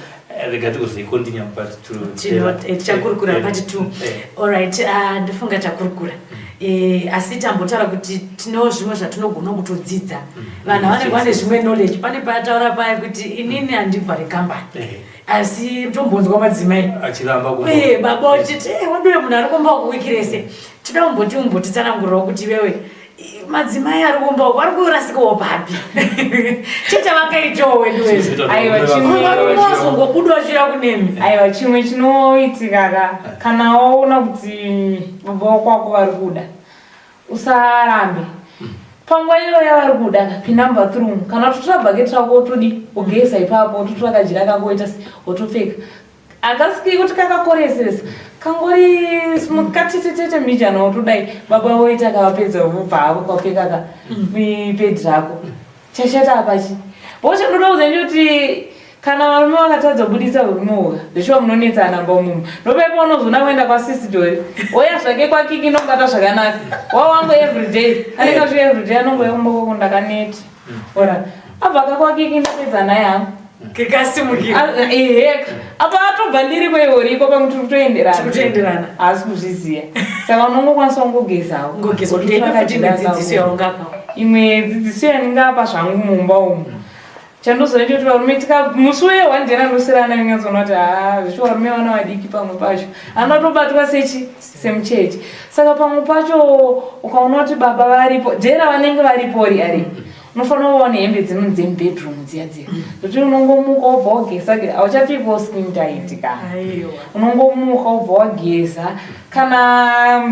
Rega tikuzoikontinya part two. Tichakurukura part two. Alright, ndofunga takurukura. Asi tambotaura kuti tinewo zvimwe zvatinogona kutodzidza. Vanhu vanenge vane zvimwe knowledge. Pane paataura paya kuti inini handibvare kambani, asi tombonzwa madzimai achiramba. Baba uchiti, "Waduwe munhu ari kumba uku wiki rese." Toda kumboti umbotitsanangurirawo kuti iwewe, madzimai ari kumba uku ari kurasikawo papi? Chechavakaitawo weduwezvo? Aiwa, varume vazongobuda vachira kunemi. Aiwa, chimwe chinoitika ka, kana waona kuti baba wako vari kuda, usarambe. Panguva iyo yavari kuda ka, pinda mubathroom, kana utotora bhaketi rako, wotodi wogeza ipapo, wototora kajira kako, woita se wotopfeka. Akasiki kuti kakakoresesa, kangori smooth katetetete mbijana, wotodai baba voita kavapedza, vobva havo kwapfeka ka pedi rako. Chashata apachi vochandoda kuudza ndechekuti kana varume vakatadza kubudisa urume uga, zveshuwa munonetsana mba umumu. Ndopepo unozoona kuenda kwasisi Dori, oya zvake kwaKiki, nobata zvakanaka wawangu everyday, anenge asvika everyday, anongouya kumba kwako, "Ndakaneta." Ora abva kakwakiki, "Ndapedza naye hangu." Kikasimukira. Eheka, apa atobva ndiriko, iworiko, pamwe tiri kutoenderana. Tiri kutoenderana. Haasi kuzviziya, saka unongokwanisa kungogezawo. Ngogeza. Ndeipi futi imwe dzidziso yaungapa? Imwe dzidziso yandingapa zvangu mumba umu, chandozoita kuti varume tika musi uye one day randosirana, ndinyazoona kuti ha, zvichi varume vana vadiki pamwe pacho anotobatwa sechi semucheche. Saka pamwe pacho ukaona kuti baba varipo, dhera vanenge varipori ari. Unofanira kuva nehembe dzinonzi dzemubedroom dziya dziya zvekuti unongomuka wobva wageza ge hauchapfekawo skin tight ka. Unongomuka wobva wageza kana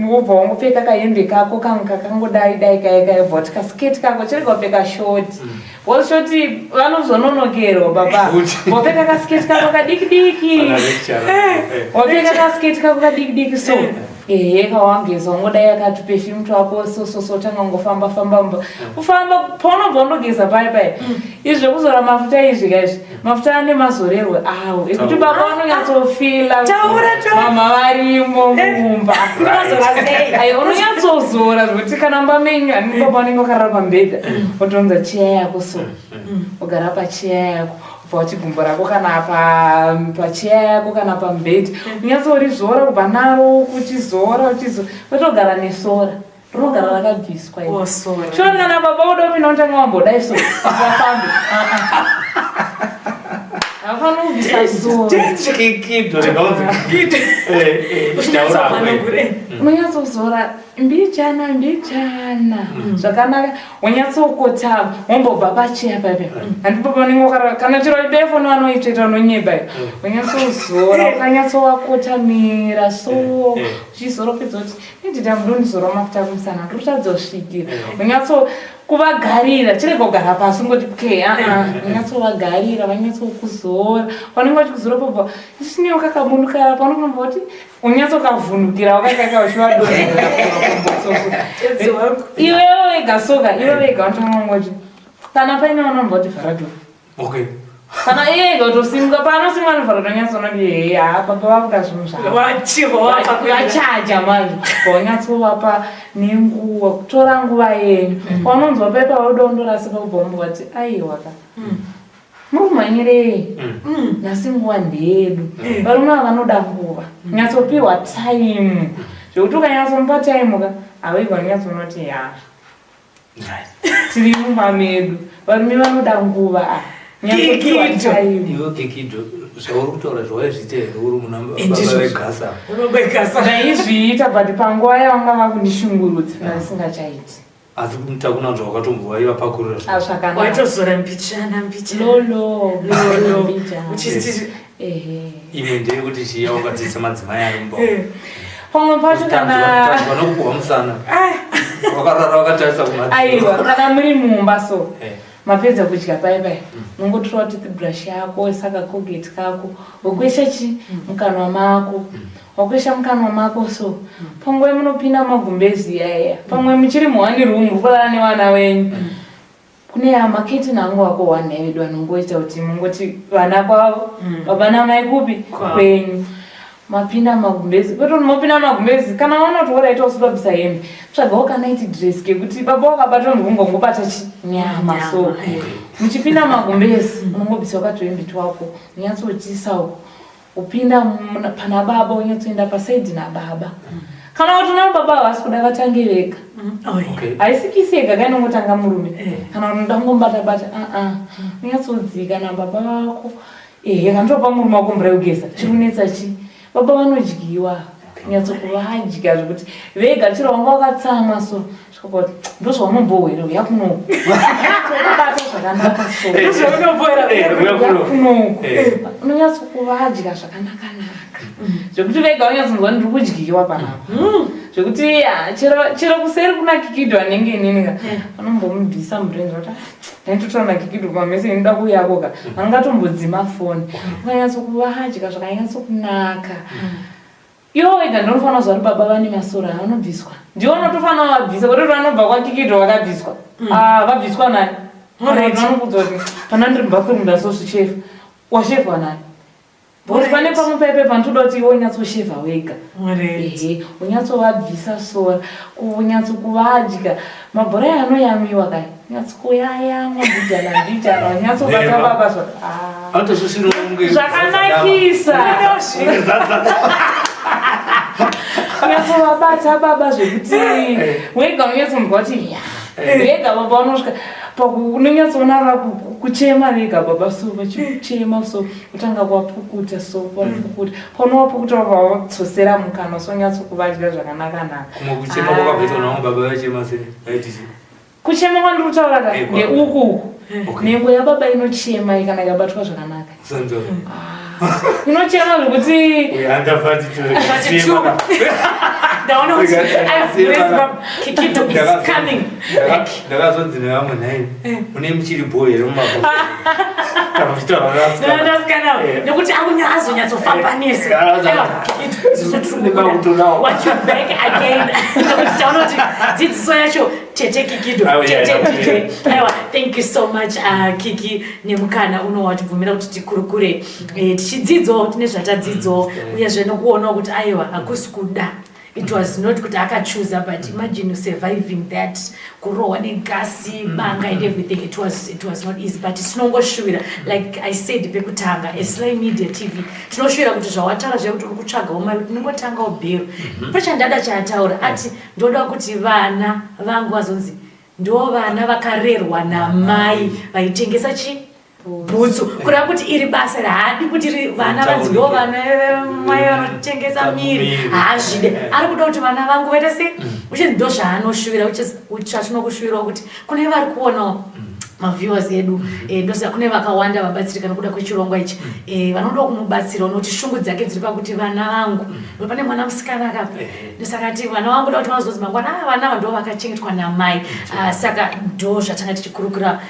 wobva wangopfeka kahembe kako kangu kakangodai dai kaya kaya wobva wati kasketi kako chirega kupfeka short. Because short vanozononokerwa baba. Wapfeka kasketi kako kadiki diki. Wapfeka kasketi kako kadiki diki so. Ehe kawangeza ungodai akati perfume twako so so so tanga ungofamba famba mba. Kufamba paunobva undogeza paya paya. Izvi zvekuzora mafuta izvi kaizvi. Mafuta ane mazorerwe awo ekuti baba vanonyatsofila Taura, taura. mama varimo mumba. Unozora sei? Ayo unonyatsozora zvekuti kana mumba menyu ani baba vanenge vakarara pamubhedha wotounza cheya yako so. Wogara pacheya yako ubva wati gumbo rako kana pacheya yako kana pamubhedha unyatsorizora kubva naro uchizora uchizora wotogara nesora rinogara rakabviswa iri. Oh, sorry. Sure kana baba uda kupinda unotanga wambodai so usafambe. Havafaniri kubvisa sora. Kikido rega unzi kikido. Taura Uchinyatsopano Unonyatsozora mbichana mbichana zvakanaka wonyatsokotama wombobva pacheya paipa handipo paunenge wakarara kana chero befo nevanoitsveta vanonyeba iyo wonyatsozora ukanyatsowakotamira so uchizora upedza kuti ndida mundondizora mafuta kumusana ndotadzosvikira unyatso kuvagarira chirega kugara pasi ungoti ke aa unyatsovagarira vanyatsokuzora panenge vachikuzora pabva isinewo kakabunduka panonobva kuti unyatsokavhundukira wakakaka uchivadonhera iwewe wega soka iwe wega unotanga ungoti kana paine vanobva kuti vharadho Okay. Kana iye ega kutosimuka paanosimuka anovhara tonyatsoona kuti hee haa baba vakuda zvinhu zvavo. Vachaja manje vaunyatsovapa nenguva kutora nguva yenyu. Paunonzwa paye pavodondora sekubva wombo vati aiwa ka. Muri kumhanyirei? Nhasi nguva ndeyedu. Varume ava vanoda nguva. Nyatsopiwa time. Zvekuti ukanyatsomupa time ka hawega unonyatsoona kuti yaa. Tiri mumba medu. Varume vanoda nguva ava. Nyatsopiwa time. Iwe Kikido, zvauri kutaura zvawaizviita here uri muna baba vegasa? Ndaizviita but panguva yavanga vakundishungurudza ndandisingachaiti. Asi takunanzva wakatombovaiva pakurira Ah, zvakanaka. Waitozora mbichana mbichana. Lolo. Lolo. Mbichana. Uchiti Ehe. Imwe ndeyekuti chiya wakadzidzisa madzimai ari mumba. Pamwe pacho kana Tanzwa nokupuhwa musana. Wakarara wakatarisa kumadziro. aiwa kana muri mumba so Eh. mapedza kudya pai pai unongotora toothbrush yako saka colgate kako wokwesha chi mukanwa mako wakwesha mukanwa mako so pamwe munopinda magumbezi yaya pamwe muchiri muone room muri kurara nevana venyu kune maketini angu ako one vedu anongoita kuti mungoti vana kwavo baba namai kupi kwenyu mapinda magumbezi kwete kuti mopinda magumbezi kana waona kuti waraita usingabvisa hembe tsvagawo kanight dress kekuti baba wakabata munhu ungongobata chinyama so muchipinda magumbezi unongobvisa wakatohembe twako unyatsochisawo upinda pana baba unyatsoenda pasaidi nababa kana kuti una baba havasi kuda vatange vega. Haisi kisi yega kainongotanga murume kana kuti unoda kungomubatabata aa unyatsodzika nababa vako ehe kanotopa murume wako mvura yekugeza chiri kunetsa chii baba vanodyiwa nyatsokuvadya zvekuti vega chero wanga wakatsamwa so svika kuti ndozvaunombohwera uya kunoku nyatsokubata zvakanaka so uya kunoku unonyatsokuvadya zvakanaka-naka zvekuti vega unyatsonzwa ndiri kudyiwa panapa zvekuti chero kuseri kuna Kikido anenge inini ka vanombomubvisa murenje kuti ndaitotaura naKikido pamese inoda kuuyako ka vanongatombodzima foni ukanyatsokuvadya zvakanyatsokunaka iwo wega ndinofanira kuziva kuti baba vane masora anobviswa ndiwo unotofanira vabvisa kuti vanobva kwaKikido vakabviswa Ah, vabviswa nani vanokuudza kuti pana ndiri mubathroom ndasozvichefa washevwa nani because pane pamwe paipe panotoda kuti iwe unyatsoshevha wega ehe unyatsovabvisa sora kunyatsokuvadya mabhora aya anoyamwiwa kai unyatsokuyayamwa mbijana mbijana unyatsobata baba zvakanakisa unyatsovabata baba zvekuti wega unyatsonzwa kuti ya vega baba unosvika unonyatsoona kuchema vega baba so vachichema so kutanga kuvapukuta so kuvapukuta paunovapukuta vavadzosera mukanwa so unyatsokuvadya zvakanaka naka Kumwe kuchema kwakabvetwa navo baba vachema sei vaiti chii? Kuchema kwandiri kutaura ka Eh, kwa- ndeuku uku. Okay. Nhengo yababa inochema kana ikabatwa zvakanaka. Sandoro. Inochema zvekuti Uyu under 42 32. Ndaona kuti Kikido is coming back. Ndakazonzi nevamwe nhai mune muchiri bho here mumabho kana muchitaura nevasikana. Ndasikana Eh. nekuti akunya azonyatsofamba nesu. Eh, Aiwa, Kikido, isusu tiri kubuda. Nemakutonawo. Want you back again. Nekuti taona kuti dzidziso yacho tete Kikido, Oh, yeah, tete yeah. DJ. Aiwa, thank you so much Kiki nemukana uno watibvumira kuti tikurukure tichidzidzawo tine zvatadzidzawo uyezve nekuonawo kuti aiwa hakusi kuda. It was not kuti akachuza, but imagine surviving that, kurohwa negasi, banga and everything. It was not easy, but tinongoshuvira, like I said pekutanga, eSly Media TV tinoshuvira kuti zvawataura zviya kuti uri kutsvagawo mari kuti ndingotangawo bhero pachandada chaataura ati ndoda kuti vana vangu vazonzi ndo vana vakarerwa namai vaitengesa chi bhutsu, kureva kuti iri basa haadi kuti vana vanzi ndo vana mai vanotengesa miri. Haazvide, ari kuda kuti vana vangu vaita sei, which is ndo zvaanoshuvira, which is chatinokushuvirawo kuti kune vari kuonawo maviewers edu. Ndoziva kune vakawanda vabatsirika nokuda kwechirongwa ichi, vanoda kumubatsira nokuti shungu dzake dziri pakuti vana vangu, mm. pane mwana musikana akapa, ndosaka ti vana vangu da kuti vanozonzi mangwana, ah, vana ava ndo vakachengetwa namai. Ah, saka ndo zvatanga tichikurukura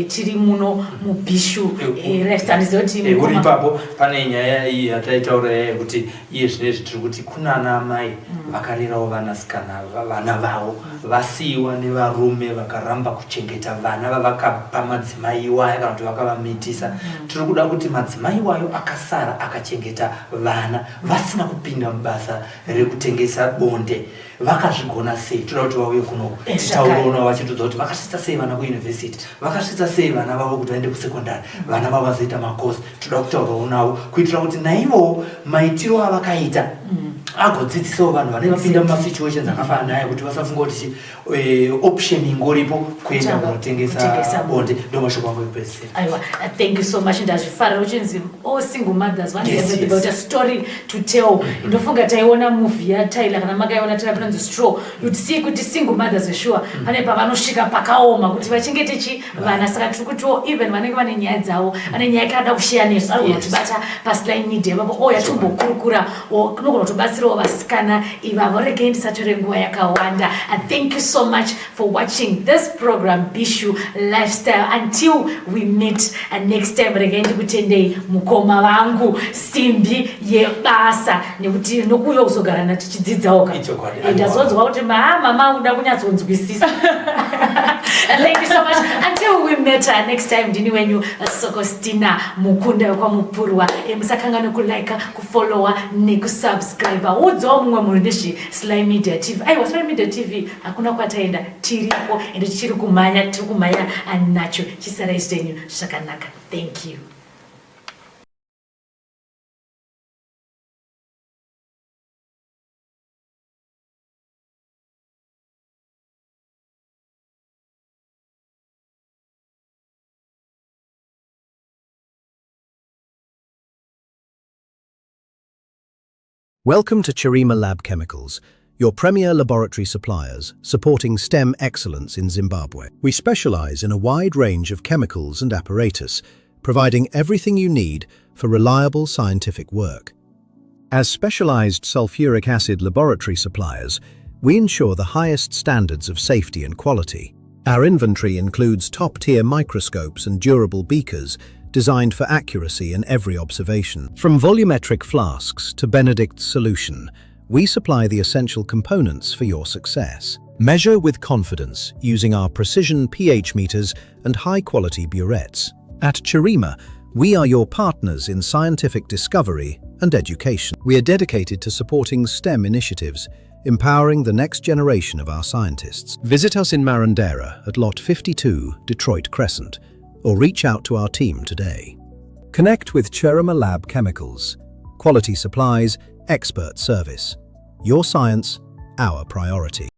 tiri muno muBhishu Lifestyle. Ndiziva kuti Uri ipapo pane nyaya iyi yataitaura yaya yekuti iye zvinezvi tiri kuti kuna ana amai vakarerawo vanasikana vana vavo vasiyiwa nevarume vakaramba kuchengeta vana vavakapa madzimai iwaya kana kuti vakavamitisa. Tiri kuda kuti madzimai iwayo akasara akachengeta vana vasina kupinda mubasa rekutengesa bonde vakazvigona sei. Toda kuti vauye kunoko titaurewo navo vachitudza kuti vakasvitsa sei vana kuyunivhesiti, vakasvitsa sei vana vavo kuti vaende kusekondari, vana vavo vazoita makosi. Toda kutaurawo navo kuitira kuti naivowo maitiro avakaita agodzidzisawo vanhu vanenge vapinda mumasituations akafanana naye kuti vasafunga kuti option ingoripo kuenda kunotengesa kutengesa bonde. Ndo mashoko angu ekupedzisira. Aiwa, thank you so much. Ndazvifarira uchinzi all single mothers vane about a story to tell. Ndofunga taiona movie yaTyler, kana makaiona Tyler panonzi Straw, you'd see kuti single mothers sure pane pavanosvika pakaoma kuti vachengete chi vana. Saka tiri kutiwo even vanenge vane nyaya dzavo, vane nyaya yakada kusheya nesu, anogona kutibata paSly Media ipapo o yatimbokurukura, unogona kutobatsirawo vasikana ivavo. Regei ndisatore nguva yakawanda. Thank you so much for watching this program, Bishu Lifestyle. Until we meet next time, regai ndikutendei mukoma vangu, simbi yebasa, nekuti nokuuya kuzogara natichidzidzawo ka. Ichokwadi. Ndazonzwa kuti mama uda kunyatsonzwisisa. Thank you so much. Until we meet next time, ndini wenyu Sokostina Mukunda wekwaMupurwa. Musakanganwe kulike, kufollowa nekusubscribe. Udzawo mumwe munhu nezve Sly Media TV. Aiwa, Sly Media TV hakuna kwataenda, tiripo ende tichiri kumhanya, tiri kumhanya nacho. Chisarai zvenyu zvakanaka. Thank you. Welcome to Chirima Lab Chemicals, your premier laboratory suppliers supporting STEM excellence in Zimbabwe. We specialize in a wide range of chemicals and apparatus, providing everything you need for reliable scientific work. As specialized sulfuric acid laboratory suppliers, we ensure the highest standards of safety and quality. Our inventory includes top-tier microscopes and durable beakers designed for accuracy in every observation. From volumetric flasks to Benedict's solution, we supply the essential components for your success. Measure with confidence using our precision pH meters and high-quality burettes. At Chirima, we are your partners in scientific discovery and education. We are dedicated to supporting STEM initiatives, empowering the next generation of our scientists. Visit us in Marondera at Lot 52, Detroit Crescent, or reach out to our team today. Connect with Chirima Lab Chemicals. Quality supplies, expert service. Your science, our priority.